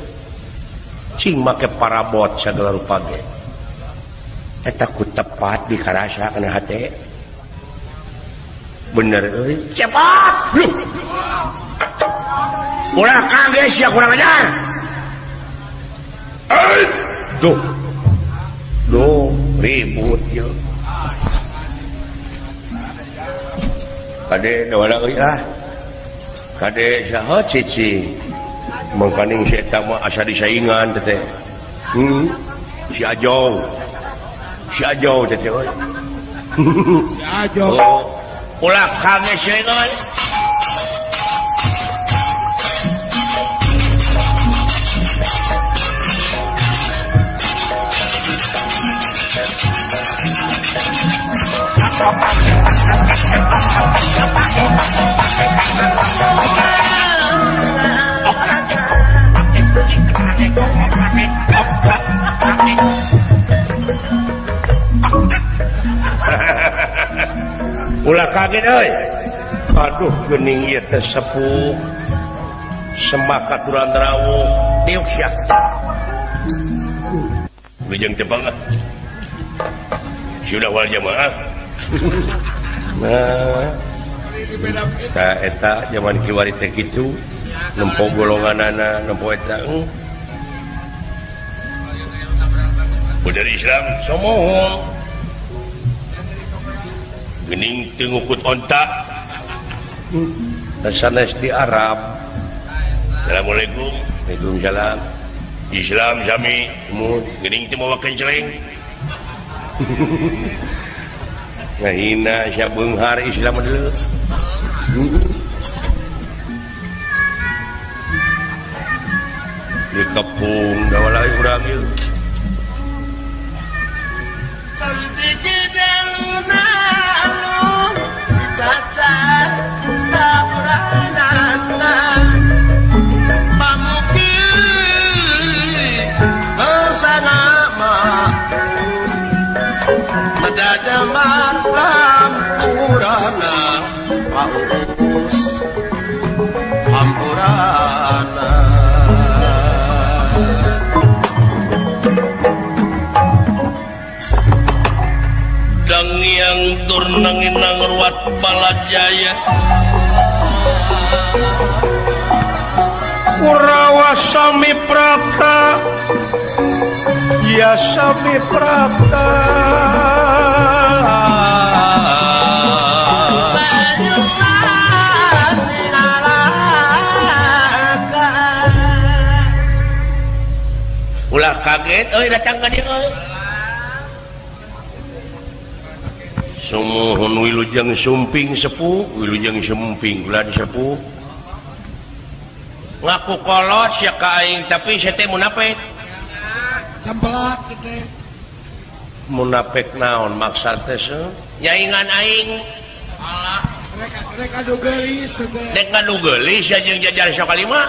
Cing make parabot sagala rupa ge. Eta ku tepat dikarasa kana hate. Bener euy. Cepat. Luh. Ulah kaget sia kurang ajar. Duh, duh ribut ya. Kade dawala euy ah. Kade saha cici. Mangkaning si eta mah asa disaingan teh. Si Ajow. Si Ajow teh euy. Si Ajow. Oh, ulah kaget saingan. Ulah kaget euy. Aduh geuning ieu teh sepuh. Semak aturan rawuh diuk sia. Wilujeng tepang ah. Sudah wal jamaah. Nah, ta eta zaman kiwari teh kitu nempo golonganana nempo eta. Dari Islam somohon. Gening teu ngukut onta. Sanes di Arab. Assalamualaikum. Waalaikumsalam. Islam sami mun geuning teu mawa kenceleng. Ngahina sia beunghar Islam deuleu. Dikepung dawala urang ieu. Cantik alun-alun dicacah taburanana pamuki bersama medajaman pampurana paus pampurana. Yang turnanginang ruat Balajaya Kurawa sami prapta ya sami prapta Ulah kaget euy datang ka dieu euy. Sumuhun wilujeng sumping sepuh, wilujeng sumping ulah disepuh. Ngaku kolot sia ka aing tapi sia teh munafik. Cempelak teh. Munafik naon maksad teh seuh? Nyaingan aing. Alah, rek adu geulis teh. Rek ngadu geulis sia jeung jajar sakalima.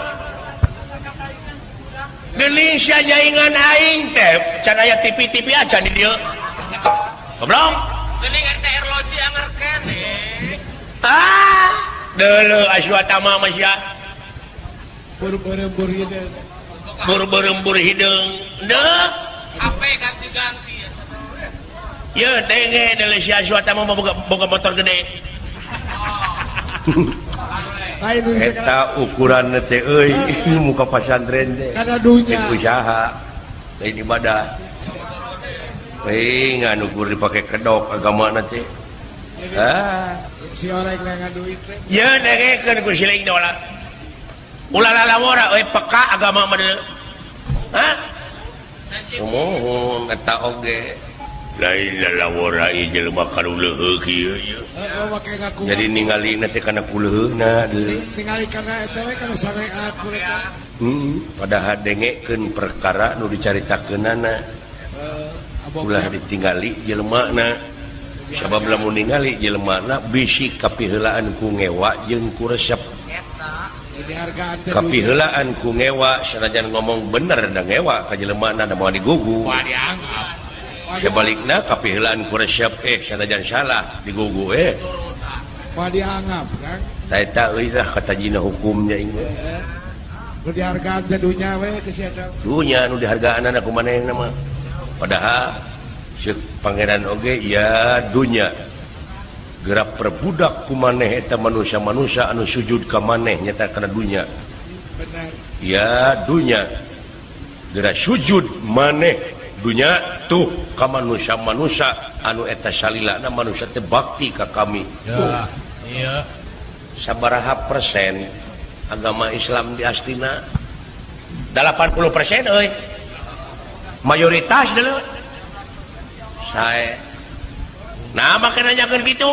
Geuning sia nyaingan aing teh can aya TV-TV acan di dieu. Goblok. Geuning RTR Loji anger keneh. Ah, deuleu Aswatama mah sia. Bur-berembur hideung. Bur-berembur hideung. Deuh. HP ganti-ganti. Ye denge deuleu si Aswatama mah boga motor gede. Eta ukuran teh euy muka pasantren teh kana dunya usaha lain ibadah euy ngan ukur dipake kedok agamana teh ah si orek ngan duit teh ye dengekeun ku siling dola ulah lalawora euy peka agama mah deuleu hah mohon eta oge lain lalawora ieu jelema kaluleuheuk ieu heeh make ngaku jadi ningali teh kana kuleuheuna ningali kana eta we kana sareat mereka padahal dengekeun perkara nu dicaritakeunana ulah ditinggali jelemana sabab lamun ningali jelemana bisi kapiheulaan ku ngewa jeung ku resep kapiheulaan ku ngewa sanajan ngomong bener da ngewa ka jelemana da moal digugu moal dianggap. Sebalikna kapiheulaan ku resep sanajan salah digugu moal dianggap kan ta eta euy lah kata jina hukumnya ieu nu dihargaan teh dunya we geus eta dunya nu dihargaanana ku manehna mah padahal ceuk pangeran oge ya dunya gerak perbudak ku maneh eta manusia-manusia anu sujud ka maneh nyata kana dunya bener ya dunya gerak sujud maneh dunya tuh ka manusia-manusia anu eta salilana manusia teh bakti ka kami ya iya sabaraha persen agama Islam di Astina 80% euy mayoritas deuleu sae nah make nanyakeun kitu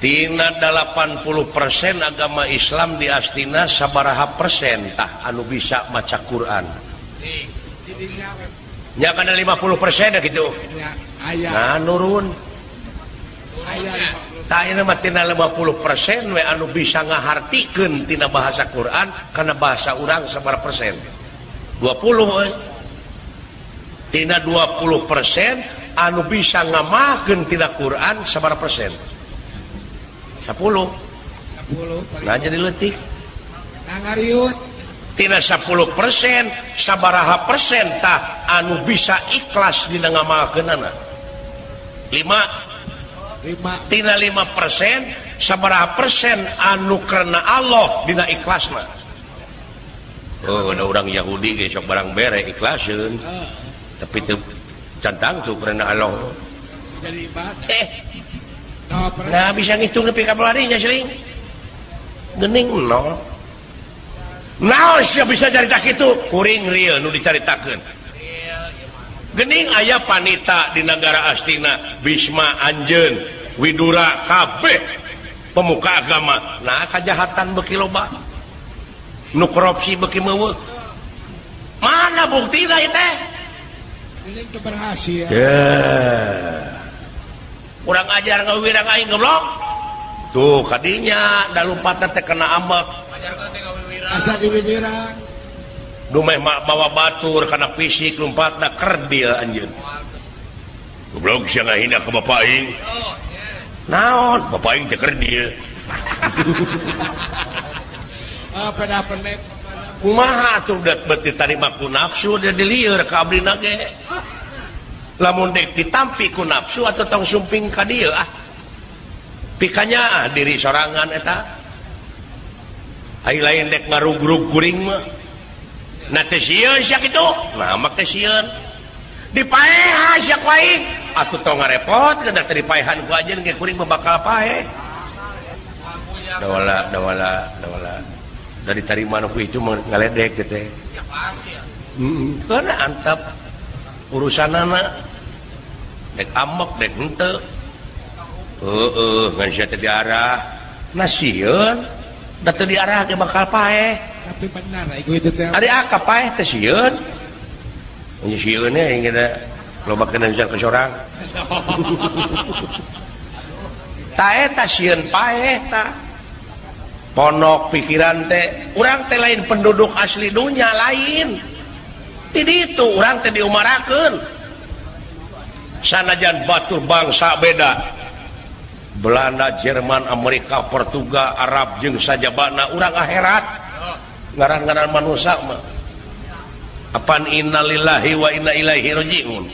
tina 80% agama Islam di Astina sabaraha persen tah anu bisa maca Quran nya kana 50% gitu nah nurun tah ieu mah tina 50% we anu bisa ngahartikeun tina bahasa Quran kana bahasa urang sabaraha persen 20 euy tina 20% anu bisa ngamalkeun tina Quran sabaraha persen 10 nah jadi leutik nah ngariut tina 10% sabaraha persen tah anu bisa ikhlas dina ngamalkeunana 5 tina 5% sabaraha persen anu karena Allah dina ikhlasna oh ada orang Yahudi ge sok barang bere ikhlaseun tapi teu cantang tuh karena Allah jadi ibadah nah bisa ngitung nepi ka balarinya seling geuning nol naon sia bisa carita kitu kuring real nu dicaritakeun geuning aya panita di negara Astina Bisma anjeun Widura kabeh pemuka agama nah kajahatan beuki loba nu korupsi beuki meuweuh mana buktina ieu teh geuning teu berhasil kurang ajar ngawirang aing goblok tuh kadinya da lumpatna teh kena ambek asa diwiwirang dumeh mawa batur kana fisik lumpatna kerdil anjeun goblok sia ngahina ka bapak aing naon bapak aing teh kerdil ah pada pendek kumaha atuh bet ditarima ku nafsu dia dilieur ka abdina ge lamun dek ditampi ku nafsu atau tong sumping ka dieu ah pikanya ah diri sorangan eta ai lain dek ngarugrug kuring mah nah teh sieun sia kitu nah mah teh sieun dipaehan sia ku aing atuh tong ngarepot kedah teh dipaehan ku anjeun ge kuring mah bakal paeh dawala dawala dawala dari tarima nu itu mah ngaledek teh ya pasti ya karena antap urusanana dek ambek dek henteu heueuh ngan sia teh diarah nah sieun da teu diarah ge bakal paeh tapi benar ieu itu teh ari aka paeh teh sieun sieun we geuna loba kena ke sorang ta eta sieun paeh ta Ponok pikiran teh urang teh lain penduduk asli dunya lain. Di ditu urang teh diumarakeun. Sanajan batur bangsa beda. Belanda, Jerman, Amerika, Portugal, Arab jeung sajabana urang akhirat. Ngaran-ngaran manusia mah. Apan innalillahi wa inna ilaihi rajiun.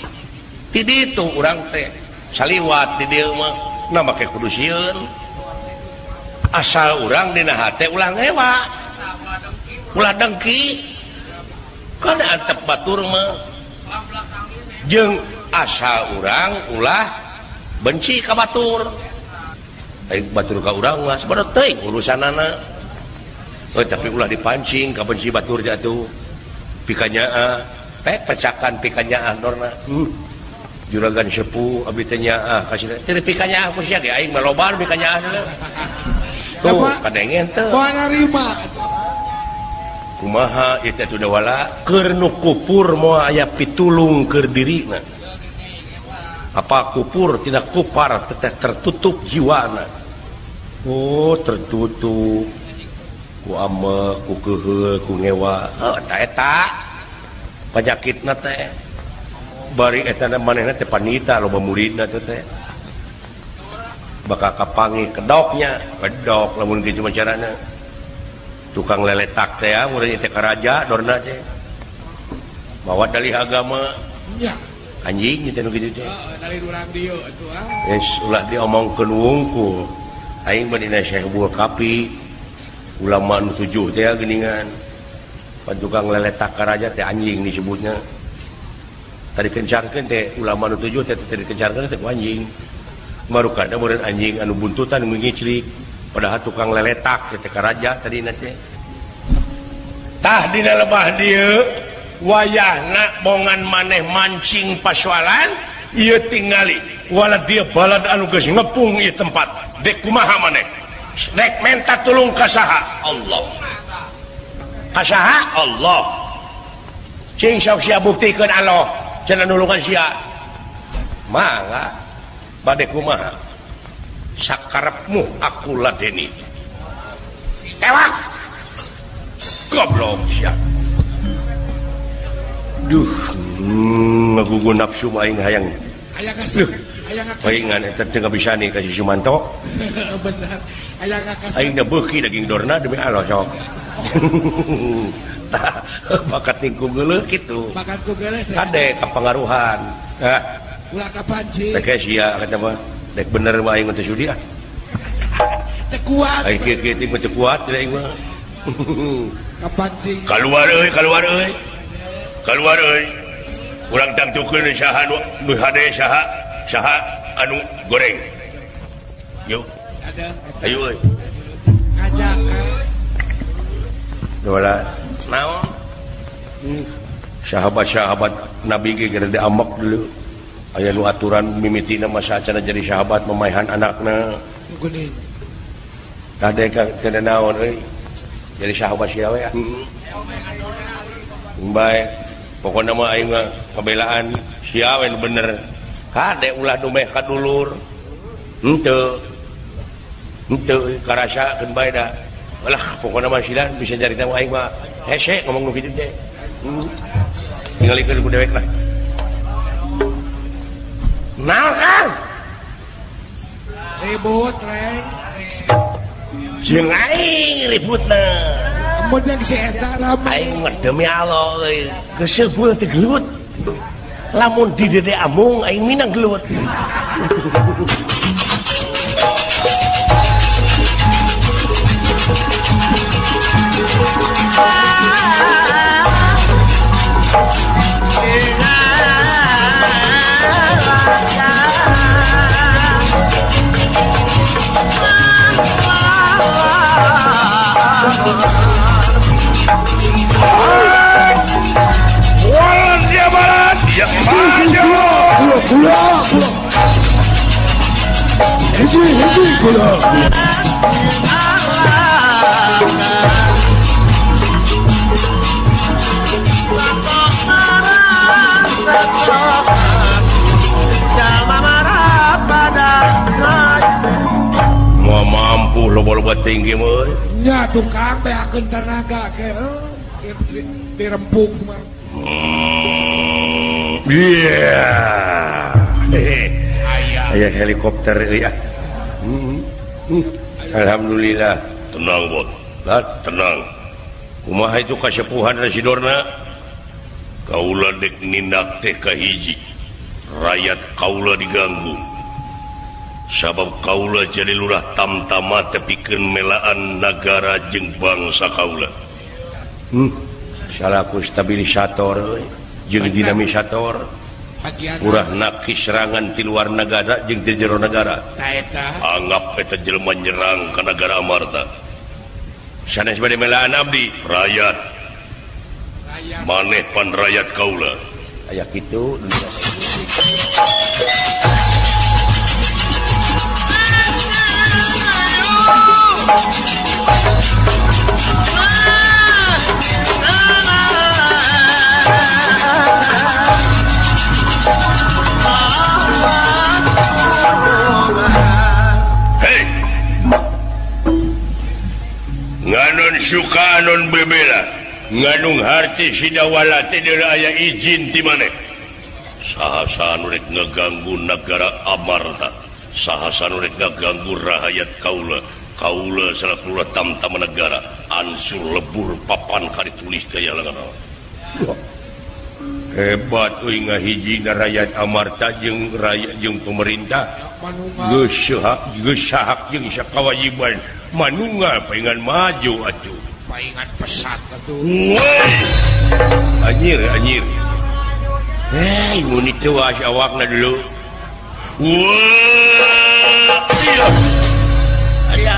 Di ditu urang teh saliwat di dieu mah na make kudu sieun. Asal urang dina hate ulah ngewa ulah dengki kana antep batur mah jeung asal urang ulah benci ka batur aing batur ka urang mah sabodo teuing urusanana tapi ulah dipancing ka benci batur jatuh pikanyaah pek pecakan pikanyaah dorna juragan sepuh abi teh nyaah kasih teh pikanyaah ku sia ge aing mah loba pikanyaah tuh kadengen teu narima kumaha ieu teh wala keur nu kupur moal aya pitulung keur dirina apa kupur tidak kupar teteh tertutup jiwana oh tertutup ku amek ku keuheul ku ngewa heuh ta eta panyakitna teh bari eta manehna teh panita loba muridna teh teh bakal kapangi kedoknya kedok lamun kitu mah carana tukang leletak teh mun teh karaja dorna teh bawa dalih agama nya anjing teh nu kitu teh dari urang dieu atuh ah geus ulah diomongkeun wungkul aing mah dina Syekh Bul Kapi ulama nu 7 teh geuningan pan tukang leletak karaja teh anjing disebutnya tadi kencarkeun teh ulama nu 7 teh tadi kencarkeun teh ku anjing marukana meureun anjing anu buntutan ngiclik padahal tukang leletak teh karaja tadi teh tah dina lebah dieu wayahna bongan maneh mancing pasualan ieu tingali wala dia balad anu geus ngepung ieu tempat dek kumaha maneh dek menta tulung ka saha Allah ka saha Allah cing sok sia buktikeun Allah cenah nulungan sia mangga bade kumaha sakarepmu aku ladeni tewak goblok sia duh ngagugu nafsu aing hayang hayang kasih paingan eta teu bisa nih ka si Sumanto bener hayang kasih aing beuki daging dorna demi Allah sok tah bakat tingku geuleuh kitu bakat ku geuleuh kade kapangaruhan ah ulah kapancing dek sia kata mah dek bener mah aing teh sudi ah teu kuat aing kieu-kieu teh teu kuat aing mah kapancing kaluar euy kaluar euy kaluar euy urang tangtukeun saha nu hade saha saha anu goreng yuk ayo euy ngajak wala naon sahabat-sahabat Nabi ge gede amak dulu aya nu aturan mimitina masa acan jadi sahabat memaehan anakna geuning tah teh teu naon euy jadi sahabat sia we ah bae pokona mah aing mah kabelaan sia we nu bener kade ulah dumeh ka dulur henteu henteu karasakeun bae da lah pokona mah silan bisa carita aing mah hese ngomong nu kitu teh tingalikeun ku dewek lah naon kang ribut reng jeung aing ributna mun jeung si eta rame aing mah demi Allah euy geus seubeuh teh gelut lamun di dede amung aing minang gelut Mau mampu Ampuh loba-loba tinggi mah euy. Nya tukang beakeun tenaga ke dirempuk mah. Yeah. Aya helikopter euy ah. Alhamdulillah. Tenang bot. Tenang. Kumaha itu kasepuhan Residorna? Kaula dek nindak teh kahiji. Rakyat kaula diganggu. Sabab kaula jadi lurah tamtama tepikeun melaan nagara jeung bangsa kaula. Salaku stabilisator jeung dinamisator. Urah naki serangan ti luar negara jeung ti jero negara. Anggap eta jelema nyerang ka nagara Amarta. Sanes bade melaan abdi rakyat. Maneh pan rakyat kaula. Aya kitu. Hei, nganon suka anon bebela, nganung harti sidawala tidak aya izin ti maneh. Saha-saha nu rek ngaganggu nagara Amarta, saha-saha nu rek ngaganggu rahayat kaula. Kaula salaku lurah tamtama negara ansur lebur papan kali tulis daya lengan. Hebat euy ngahijina rakyat Amarta jeung rakyat jeung pemerintah. Geus sahak jeung sakawajiban manunggal paingan maju atuh. Paingan pesat atuh. Anjir anjir. Hei mun teu awakna dulu. Wah. Iya.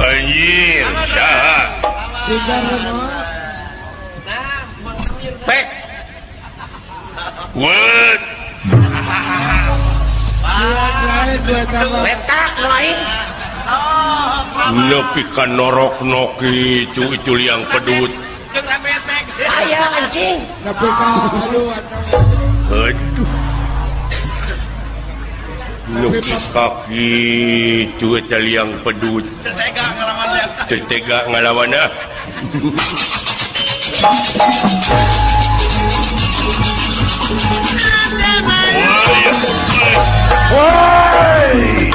Anjir, saha? Pek. What? Letak lain. Nepi ka norok-nok itu liang pedut. Aya anjing. Nepi ka aduh. Aduh. Nepi ka kitu eta liang pedut. Teu tega ngalawan. Teu tega ngalawan ah. Woi!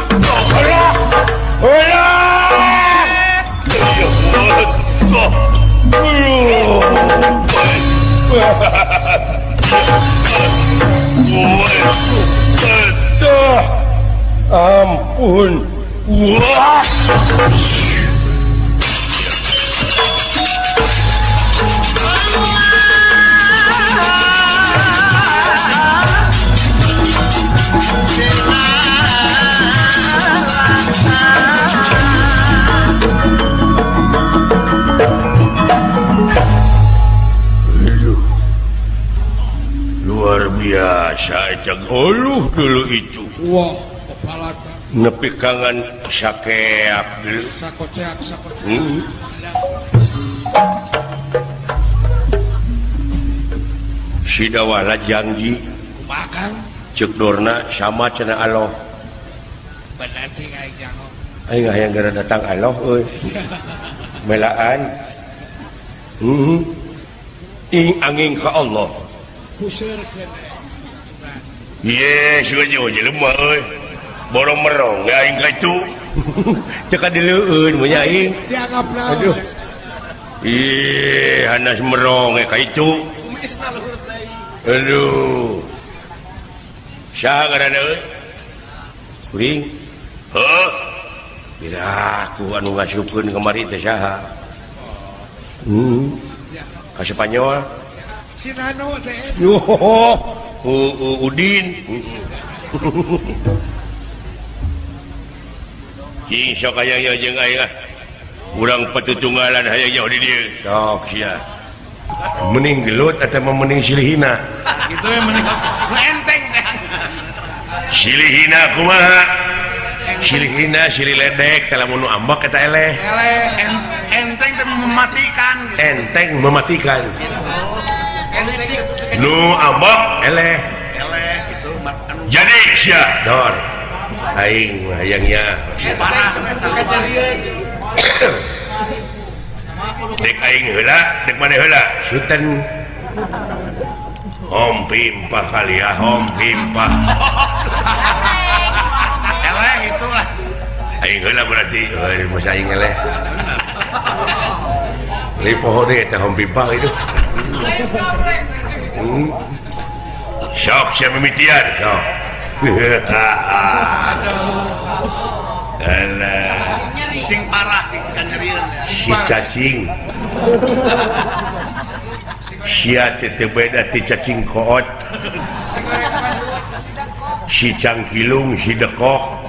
Ampun. Wah. Luar biasa cek oluh dulu itu. Wah, kepala nepi kangan sakeak dulu. Sakoceak, sakoceak. Sidawala janji. Makan. Cek dorna sama cenah aloh. Bener cing aing jango. Aing hayang gara datang aloh euy. Melaan. Ing angin ka Allah. Ye, suka jelema euy. Borong merong aing ka itu. Teu kadileueun mun aing. Dianggap naon. Aduh. Ih, hanas merong ka itu. Aduh. Saha ngaranna euy? Kuring. Heuh. Bila aku anu ngasupkeun kamari teh saha? Ka Spanyol. Si Nano teh. Udin. Cing sok aya jeung aing ah. Urang patutunggalan hayang jauh di dieu. Sok sia. Mending gelut atau mending silihina? Gitu ya mending enteng. Silihina kumaha? Silihina silih ledek teh lamun nu ambek eta eleh. Eleh enteng teh mematikan gitu. Enteng mematikan. Nu ambek eleh. Eleh gitu. Jadi sia dor. Aing hayangnya. Parah dek aing heula, dek maneh heula. Suten. Hom pimpah kali ya, hom pimpah. Eleh itulah. Aing heula berarti, euy masa aing eleh. Li poho deui eta hom pimpah itu. Sok sia mimitian, sok. Alah. Sing parah sing kanyerieun ya. Si cacing. Sia teh teu beda ti cacing koot. Si cangkilung, si dekok.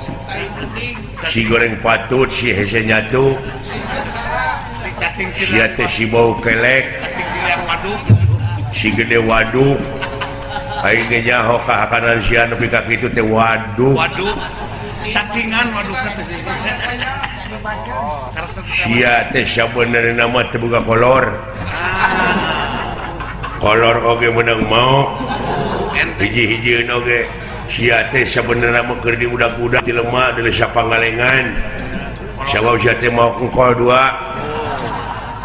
Si goreng patut, si hese nyatu. Sia teh si bau kelek. Si gede waduk. Aing ge nyaho kahakanan sia nepi ka kitu teh waduk. Waduk. Cacingan waduk teh. Sia teh sabenerna mah teu boga kolor. Kolor oge meunang maok. Hiji-hijieun oge. Sia teh sabenerna mah keur diudag-udag di lemah di sapangalengan. Sabab sia teh maok engkol dua.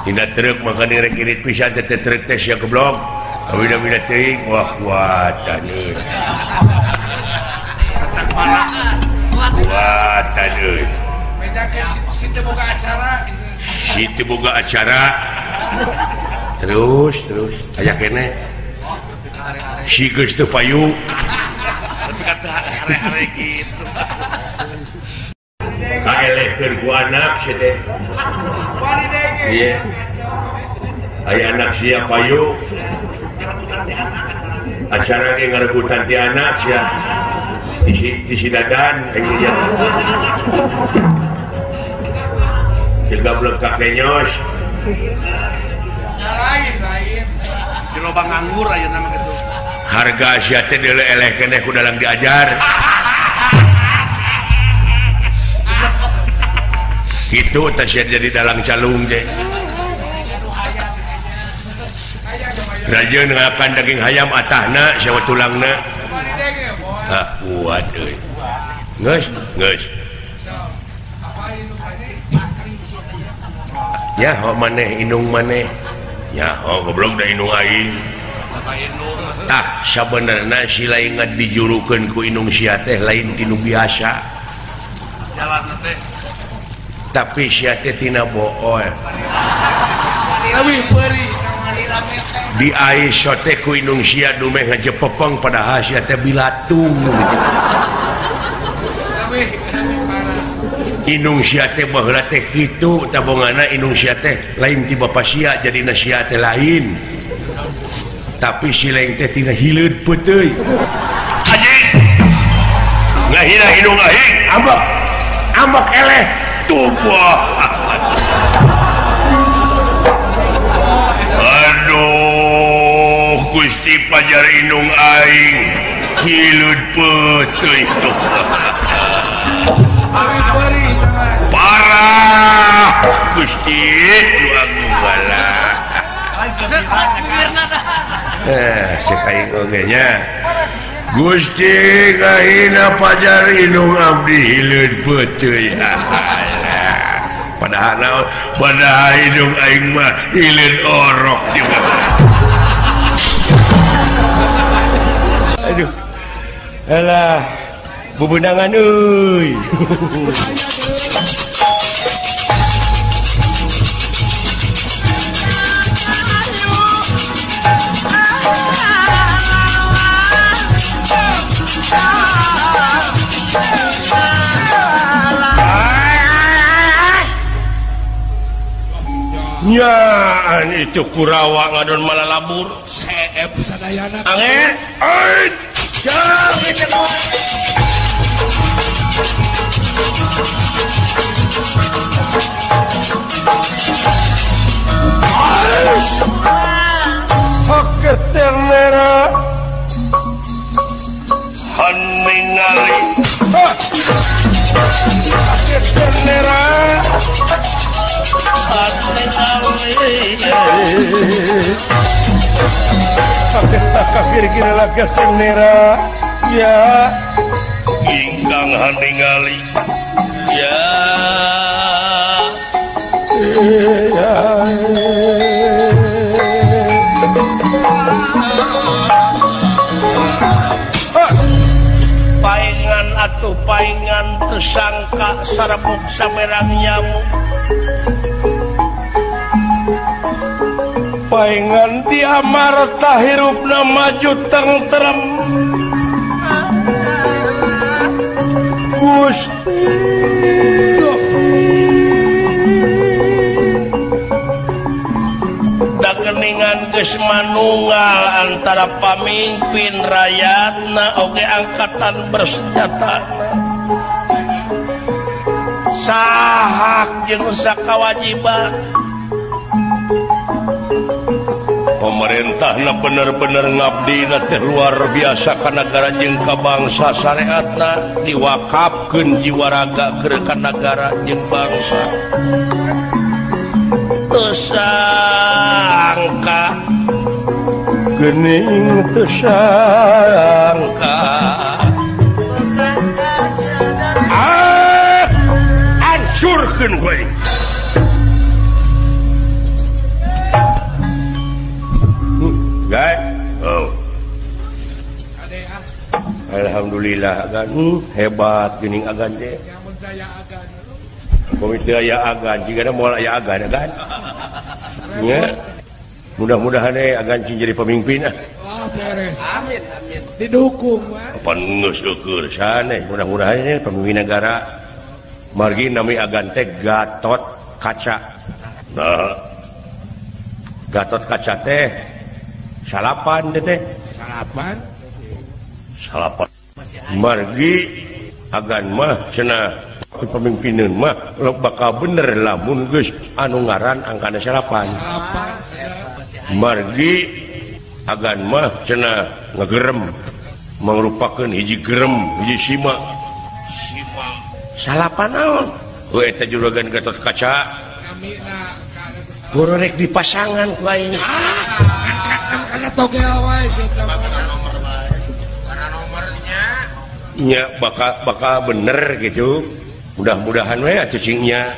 Tina truk maka direk irit pisan teh truk teh sia goblok. Awina-wina teuing wah kuatan euy. Kuatan euy. Si teu boga acara. Si teu boga acara. Terus terus aya keneh. Si geus teu payu. Tapi kata hare-hare kitu. Kaelehkeun ku anak sia teh. Ieu. Aya anak sia payu. Acara ge ngarebutan ti anak sia. Di si dadan aing nya. Gablek ka kenyos. Lain lain. Di loba nganggur ayeuna mah kitu. Harga sia teh deuleu eleh keneh ku dalang diajar. Kitu teh sia jadi dalang calung teh. Rajeun ngakan daging hayam atahna sia tulangna. Ah kuat euy. Geus, geus. Nyaho maneh indung maneh. Nyaho goblok da indung aing. Tah sabenerna si lain dijurukeun ku indung sia teh lain ti nu biasa. Jalanna teh. Tapi sia teh tina bool. Leuwih peurih. Di aiso teh ku indung sia dumeh ngajepepeng padahal sia teh bilatung. Indung sia teh baheula teh kitu tabongana indung sia teh lain ti bapa sia jadina sia teh lain. Tapi si lain teh tina hileud peuteuy. Anjing. Ngahina indung aing, ambek. Ambek eleh tubuh. Aduh, Gusti pajar indung aing hileud peuteuy. Parah Gusti bala. Gusti ngahina pajar indung abdi hileud peuteuy. Padahal naon? Padahal indung aing mah hileud orok juga. Aduh. Alah, bubenangan euy. Nyaan itu Kurawa ngadon malah labur. Seep sadayana. Angin. Ain. Jangan. Bendera kafir kira lagi bendera ya ingkang haningali ya ya. Paingan atuh paingan tersangka sarabuk samerang nyamuk paingan di amarta hirupna maju tentrem Gusti dakeningan geus manunggal antara pamimpin rakyatna oge angkatan bersenjata sahak jeung sakawajiban pemerintahna bener-bener ngabdina teh luar biasa ka nagara jeung ka bangsa syariatna diwakafkeun jiwa raga keur ka nagara jeung bangsa tersangka geuning tersangka ah hancurkeun we. Oh. Alhamdulillah agan hebat geuning agan teh. Komite aya agan jigana moal aya agan agan. Nya. Mudah-mudahan agan cing jadi pemimpin ah. Oh, beres. Amin amin. Didukung mah. Pan geus eueur sanes mudah-mudahan ini pemimpin negara. Margi nami agan teh Gatot Kaca. Nah. Gatot Kaca teh salapan teh salapan salapan margi agan mah cenah pemimpinan mah bakal bener lamun geus anu ngaran angkana salapan margi agan mah cenah ngegerem mangrupakeun hiji gerem hiji sima salapan naon heuh eta juragan Gatot Kaca gororek di pasangan ku aing. Karena togel wae karena nomornya nya bakal bener gitu. Mudah-mudahan we atuh cingnya.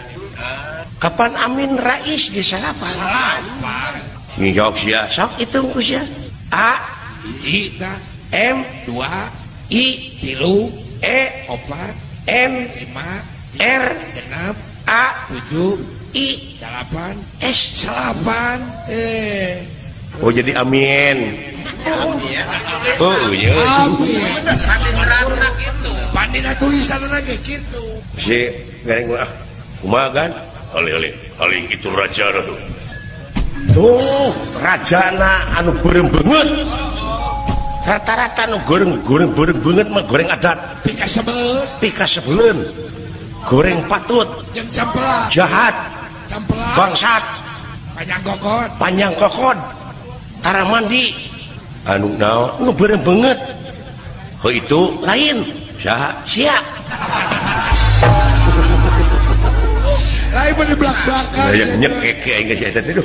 Kapan Amin Rais di salapan? Salapan. Ngijok sia sok hitung ku sia. A J M 2 I 3 E 4 M 5 R 6 A 7 I 8 S 8 Oh jadi amin. Oh iya. Amin. Pandina tulisan lagi gitu. Si gareng ah kumaha kan? Alih-alih aling itu raja tuh. Tuh rajana anu beureum beungeut. Rata-rata anu goreng beureum beungeut mah goreng adat. Pika sebeleun. Pika sebeleun. Goreng patut. Jeung cempelak. Jahat. Cempelak. Bangsat. Panjang kokod. Panjang kokod. Tara mandi anu naon nu beureum beungeut heuh itu lain saha sia lain mah di belak-belakan nyekek aing geus eta teh duh.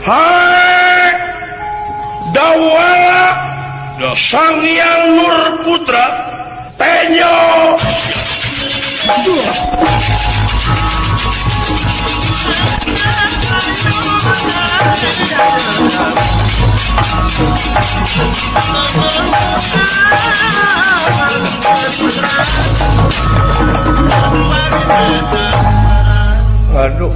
Hai Dawala Sang Hyang Nur Putra Tenyo. Aduh,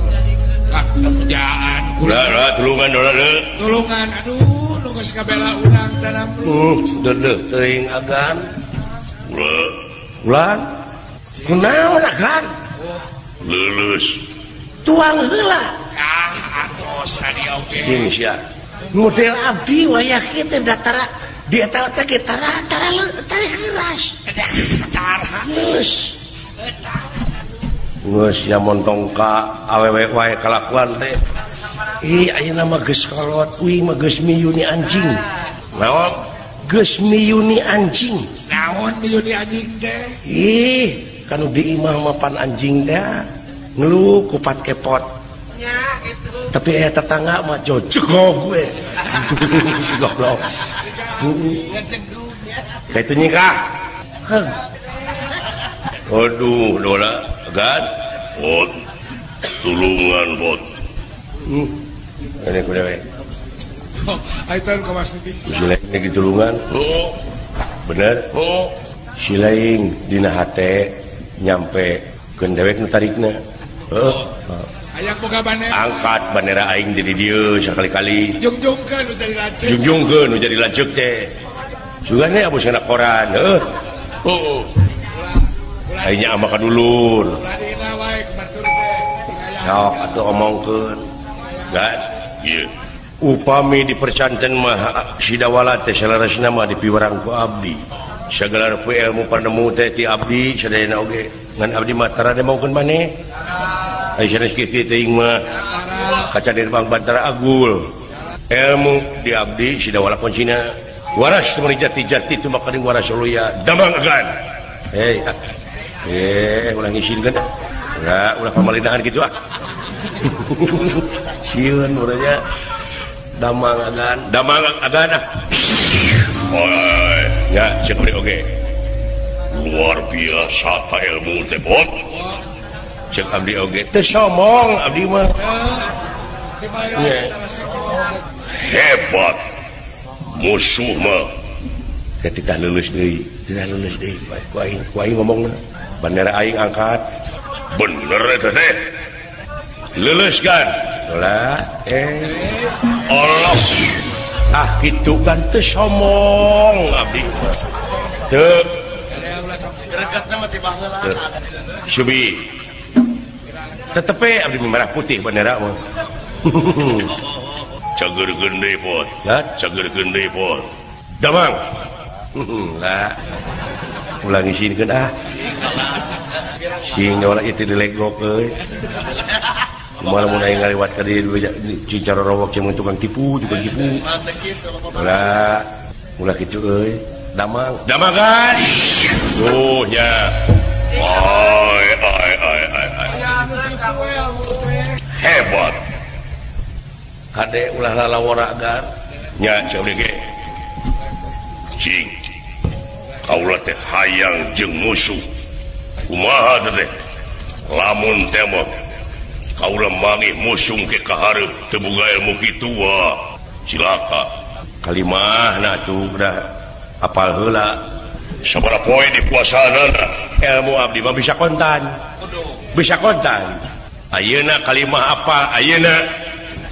kerjaan kula tulungan dola tulungan aduh nu geus kabela urang tanam deudeuh teuing agan ulan kunaon agan lulus tuang heula ah atos tadi oge sing sia model abdi wayah kieu teh datara di eta teh ge tara tara keras tara geus geus sia montong ka awewe wae kalakuan teh. Ih ayeuna mah geus kolot uing mah geus miyuni anjing. Naon? Geus miyuni anjing. Naon miyuni anjing teh? Ih, kanu di imah mah pan anjing teh ngeluh kupat kepot. Nya kitu. Tapi aya tetangga mah jojegog we. Goblok. Kitu nyikah. Aduh, dola gan. Bot. Tulungan bot. Ini kuda we. Oh, aitan kawas bisa. Silaing ditulungan. Oh. Bener? Oh. Silaing dina hate nyampe keun dewek nu tarikna. Heuh. Hayang boga bandera. Angkat bandera aing di dieu sakali-kali. Jungjungkeun nu jadi lanceuk. Jungjungkeun nu jadi lanceuk teh. Sugan we abus kana koran, heuh. Oh. Aingnya ama ka dulur. Ulah dina wae ka batur teh. Sok atuh omongkeun. Gan, ieu. Upami dipercanten mah sidawala teh saleresna mah dipiwarang ku abdi. Sagala rupi ilmu panemu teh ti abdi sadayana oge. Ngan abdi mah tara demaokeun maneh. Ai sanes kieu teuing mah kaca dirbang Bantara Agul. Ilmu di abdi sidawala kuncina. Waras meuni jati-jati tu maka waras uluya damang agan. Hei, ulah ngisinkeun. Ulah ulah pamalinahan kitu ah. Sieun urangnya. Damang agan, damang agan ah. Oi, ya cek beli oge. Luar biasa ta ilmu teh bot. Cek abdi oge teu somong abdi mah. Hebat. Musuh mah ketika lulus deui, tidak lulus deui. Ku aing ngomongna. Bandera aing angkat. Bener eta teh. Lulus kan? Lah, Allah. Ah kitu kan teu somong abdi. Teu. Subi. Tetep we abdi merah putih bendera mah. Cager gede pot. Hah? Cager gede pot. Damang. Lah. Ulah ngisinkeun ah. Sing ulah itu dilegok euy. Kumaha mun aing ngaliwat ka dieu Cicarorowok jeung tukang tipu, tukang tipu. Ulah, ulah kitu euy. Damang. Damang kan? Tuh nya. Ai ai ai ai. Hebat. Kade ulah lalawara agar. Nya cek ge. Cing. Kaula teh hayang jeung musuh. Kumaha teh? Lamun teh mah kaula mangih musuh ke kahareup teu boga ilmu kitu wah. Cilaka. Kalimahna atuh udah apal heula. Sabaraha poe dipuasaanana? Ilmu abdi mah bisa kontan. Bisa kontan. Ayeuna kalimah apa? Ayeuna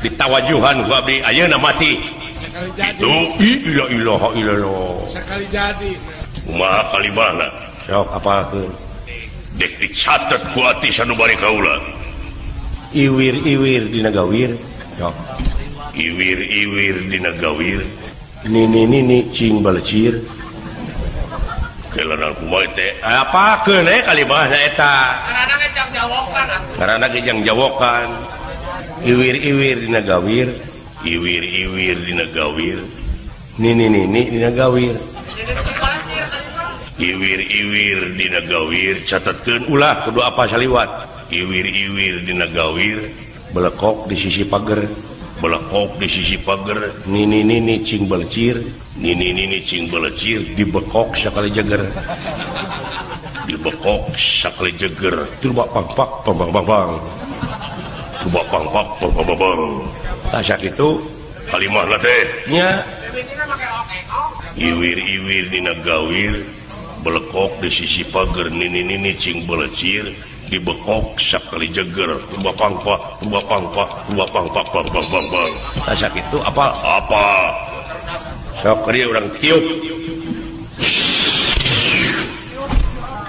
ditawajuhan ku abdi ayeuna mati. Itu la ilaha illallah. Sakali jadi. Kumaha kalimahna? Sok apalkeun. Dek dicatet ku ati sanubari kaula. Iwir-iwir dina gawir. Sok. Iwir-iwir dina gawir. Nini nini cing balecir. Kelanan kumaha teh? Apakeun we kalimahna eta? Karana ge jang jawokan atuh. Karana ge jang jawokan. Iwir-iwir dina gawir, iwir-iwir dina gawir. Nini nini dina gawir. Iwir-iwir dina gawir catetkeun ulah kudu apa saliwat. Iwir-iwir dina gawir, belekok di sisi pager, belekok di sisi pager. Nini nini cing belecir, nini nini cing belecir, dibekok sakali jeger. Dibekok sakali jeger. Turbak pangpak pang bang bang bang. Bapang pak bang bang. Tah sakitu kalimahna teh nya. Iwir-iwir dina gawir belekok di sisi pager nini-nini cing belecir dibekok sakali jeger bapang pak bapang pak bapang pak bang bang bang bang. Tah sakitu apa? Apa? Sok ieu urang tiup.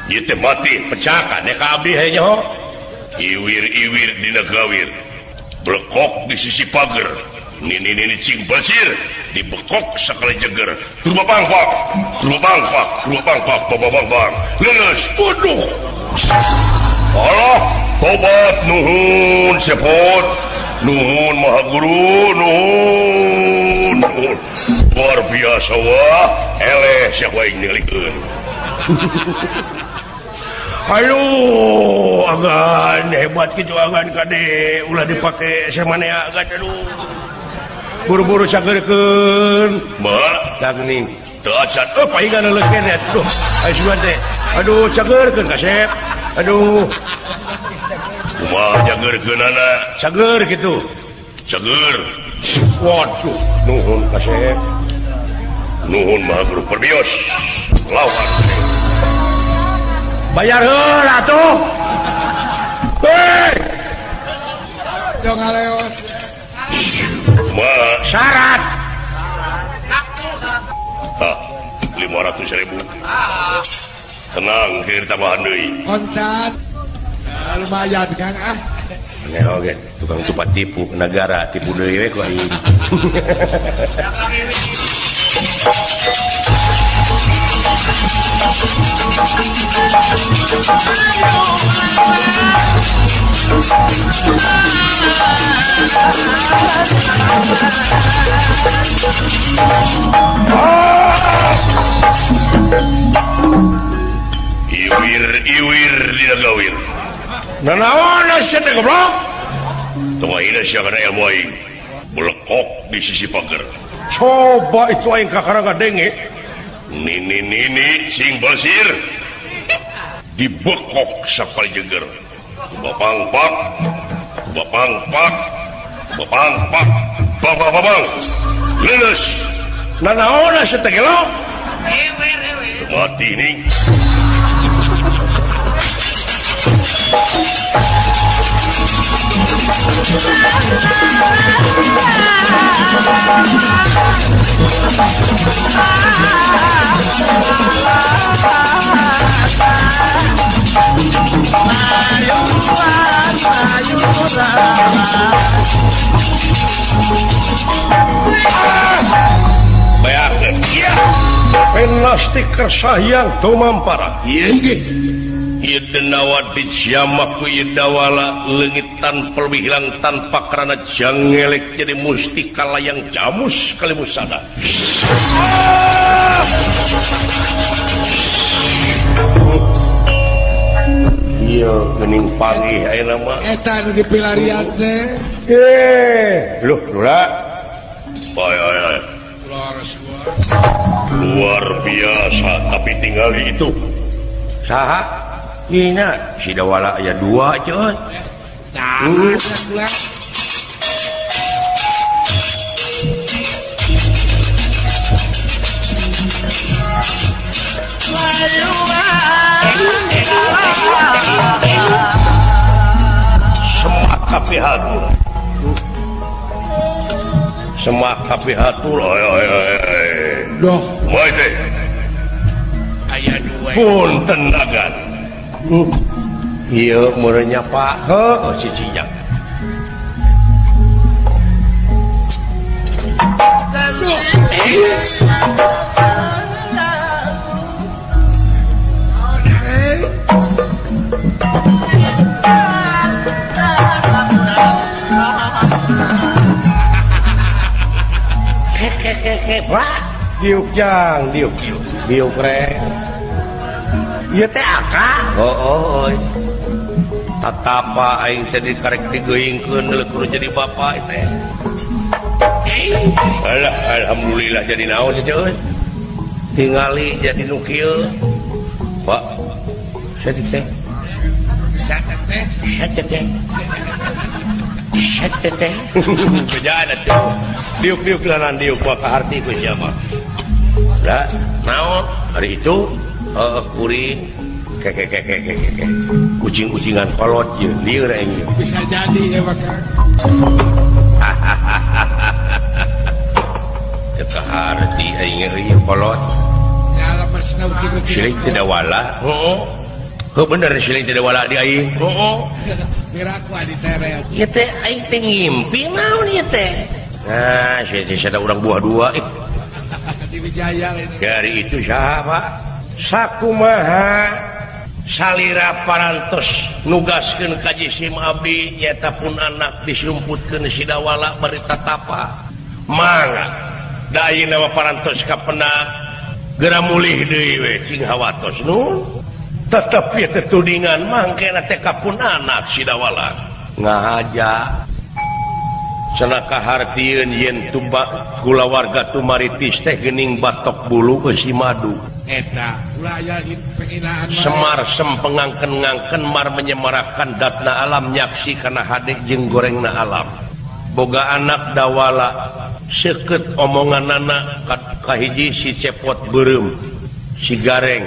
Ieu teh mati pecah ka abdi heuh nyaho. Iwir-iwir dina gawir belekok di sisi pager nini-nini cing belecir dibekok sakali jeger bapang pak bapang pak bapang pak bang bang leles waduh. Allah tobat nuhun sepot nuhun maha guru nuhun nuhun luar biasa wah eleh siapa yang ningalikeun. Aduh agan hebat kitu agan kade ulah dipake samanea agan aduh buru-buru sageurkeun mah tah geuning teu acan oh pahingan leuleus keneh aduh aya sugan teh aduh sageurkeun kasep aduh kumaha jageurkeunana sager kitu sager waduh nuhun kasep nuhun maha guru perbios lawan bayar heula atuh hei jong ngaleos kumaha syarat ah 500.000 tenang keur tambahan deui kontan lumayan Kang ah. Aneh oge tukang tupat tipu negara tipu deui we ku aing. Iwir-iwir dina gawir. Nanaon sia teh goblok? Tong ayeuna sia kana ilmu aing. Belekok di sisi pager. Coba itu aing kakara ngadenge. Nini-nini sing bersir. Dibekok sakali jeger. Bapang pak. Bapang pak. Bapang pak. Bang bang bang. Leles. Nanaon sia teh goblok? Mati ning. Bayangkan, iya. Penasti kersahyang tumampara. Iya, Idenawa dijamaku idawala leungit tanpa lebih hilang tanpa karena jangelek jadi mustika layang jamus kali musada. Iya geuning panggih ayeuna mah. Eta nu dipilarian teh. Loh, lura. Oi oi oi. Luar biasa tapi tinggal itu. Saha? Ina si Dawala aya dua ceut. Nah, semak kabeh hatur. Semak kabeh hatur. Oi oi oi. Doh, moe teh. Aya dua. Punten agan. Iya meureunnya Pak. Heuh si Cijang. Keke Pak. Diuk jang, diuk diuk. Diuk rek. Ieu teh aka. Oh, oh. Tatapa aing teh dikarek digeuingkeun leuh kudu jadi bapak teh. Alah, alhamdulillah jadi naon sih euy. Tingali jadi nu kieu. Pak. Saeutik teh. Saeutik teh. Saeutik teh. Set teh. Bejana tuh. Diuk-diuk lanan diuk mah kaharti ku sia mah. Da, naon hari itu kuring keke. Kucing-kucingan kolot ye, lieur aing ye. Bisa jadi ya bakal. Teu kaharti aing euy kolot. Ya lemesna kucing-kucingan. Siling tidak wala. Heeh. Heuh bener siling tidak wala di aing. Heeh. Piraku adi teret. Ieu teh aing teh ngimpi naon ieu teh? Nah, sia ada urang buah dua ih. Di Wijaya lain. Dari itu siapa? Sakumaha salira parantos nugaskeun ka jisim abdi nyaeta pun anak disumputkeun sidawala bari tatapa. Mangga da ayeuna mah parantos kapenak geura mulih deui we cing hawatos nu. Tetep ieu teh tudingan mangkena teh ka pun anak sidawala. Ngahaja cenah kahartieun yen tuba kulawarga tumaritis teh geuning batok bulu eusi madu. Eta ulah aya penghinaan Semar sempengangken-ngangken mar menyemarakan datna alam nyaksi kana hade jeung gorengna alam. Boga anak dawala seukeut omonganana kahiji si cepot beureum si gareng.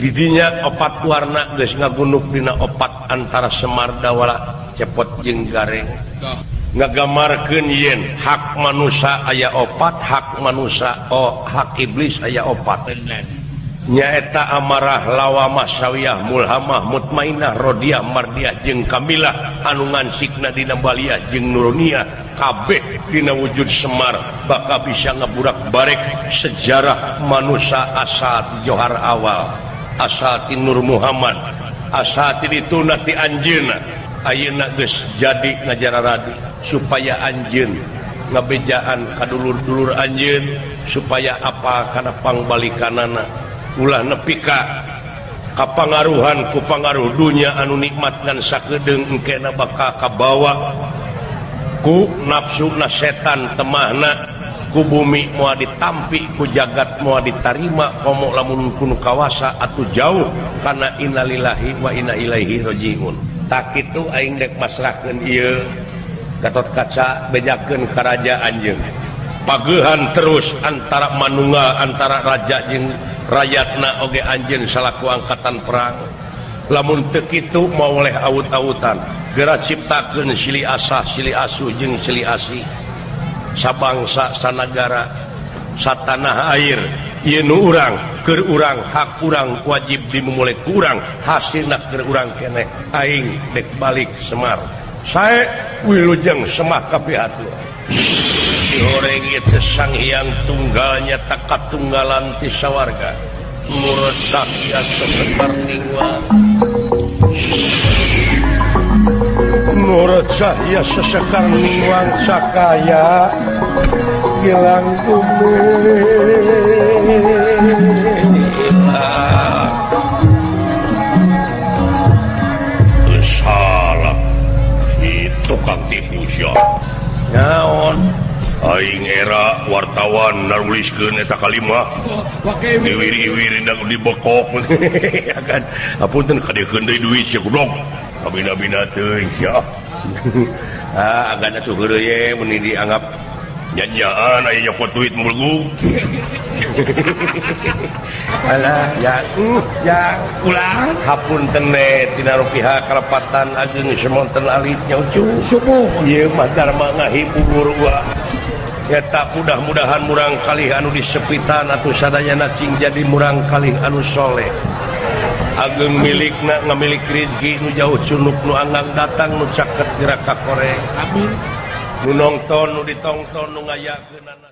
Didinya opat warna geus ngagunuk dina opat antara Semar dawala cepot jeung gareng. Ngagamarkeun yen hak manusia aya opat, hak manusia oh hak iblis aya opat. Nyaeta amarah lawamah sawiyah mulhamah mutmainah rodiah mardiah jeung kamilah anu ngansikna dina baliyah jeung nuruniah kabeh dina wujud Semar bakal bisa ngaburak barek sejarah manusia asal ti Johar awal, asal ti Nur Muhammad, asal ti dituna ti anjeunna. Ayeuna geus jadi ngajararadi supaya anjeun ngabejaan ka dulur-dulur anjeun supaya apa kana pangbalikanana ulah nepi ka kapangaruhan ku pangaruh dunya anu nikmat ngan sakedeung engkena bakal kabawa ku nafsuna setan temahna ku bumi moal ditampi ku jagat moal ditarima komo lamun kunu kawasa atuh jauh kana innalillahi wa inna ilaihi rajiun. Tak kitu aing dek masrahkeun ieu Gatot Kaca bejakeun ka raja anjeun. Pageuhan terus antara manunggal antara raja jeung rakyatna oge anjeun salaku angkatan perang. Lamun teu kitu maoleh awut-awutan. Geura ciptakeun silih asah, silih asuh jeung silih asih. Sabangsa sanagara satanah air ieu nu urang keur urang hak urang wajib dimumule ku urang hasilna keur urang keneh aing dek balik Semar sae wilujeng semah kapihatur dihoreng ieu teh Sang Hyang tunggalnya takatunggalan ti sawarga muresak ya sesekar ningwang muresak ya sesekar ningwang sakaya gilang bumi. Salah itu tukang tipu sia. Naon? Aing era wartawan naruliskeun eta kalimah. Diwiri-wiri da dibekok. Kan apunten kadekeun deui duit sia goblok. Kabina-bina teuing sia. Ah, agana tuh heureuy ye mun dianggap nyanyaan aya nyokot duit mulgu. Alah ya ya ulah hapunten we tina rupiah kalepatan ageung semonten alit nya ucu. Subuh ieu mah dharma ngahibur gua. Eta mudah-mudahan murang kalih anu disepitan atuh sadayana cing jadi murang kalih anu soleh. Ageung milikna ngamilik rezeki nu jauh cunuk nu anggang datang nu caket gerak ka kore. Amin. Nu nongton nu ditongton nu ngayakeunana.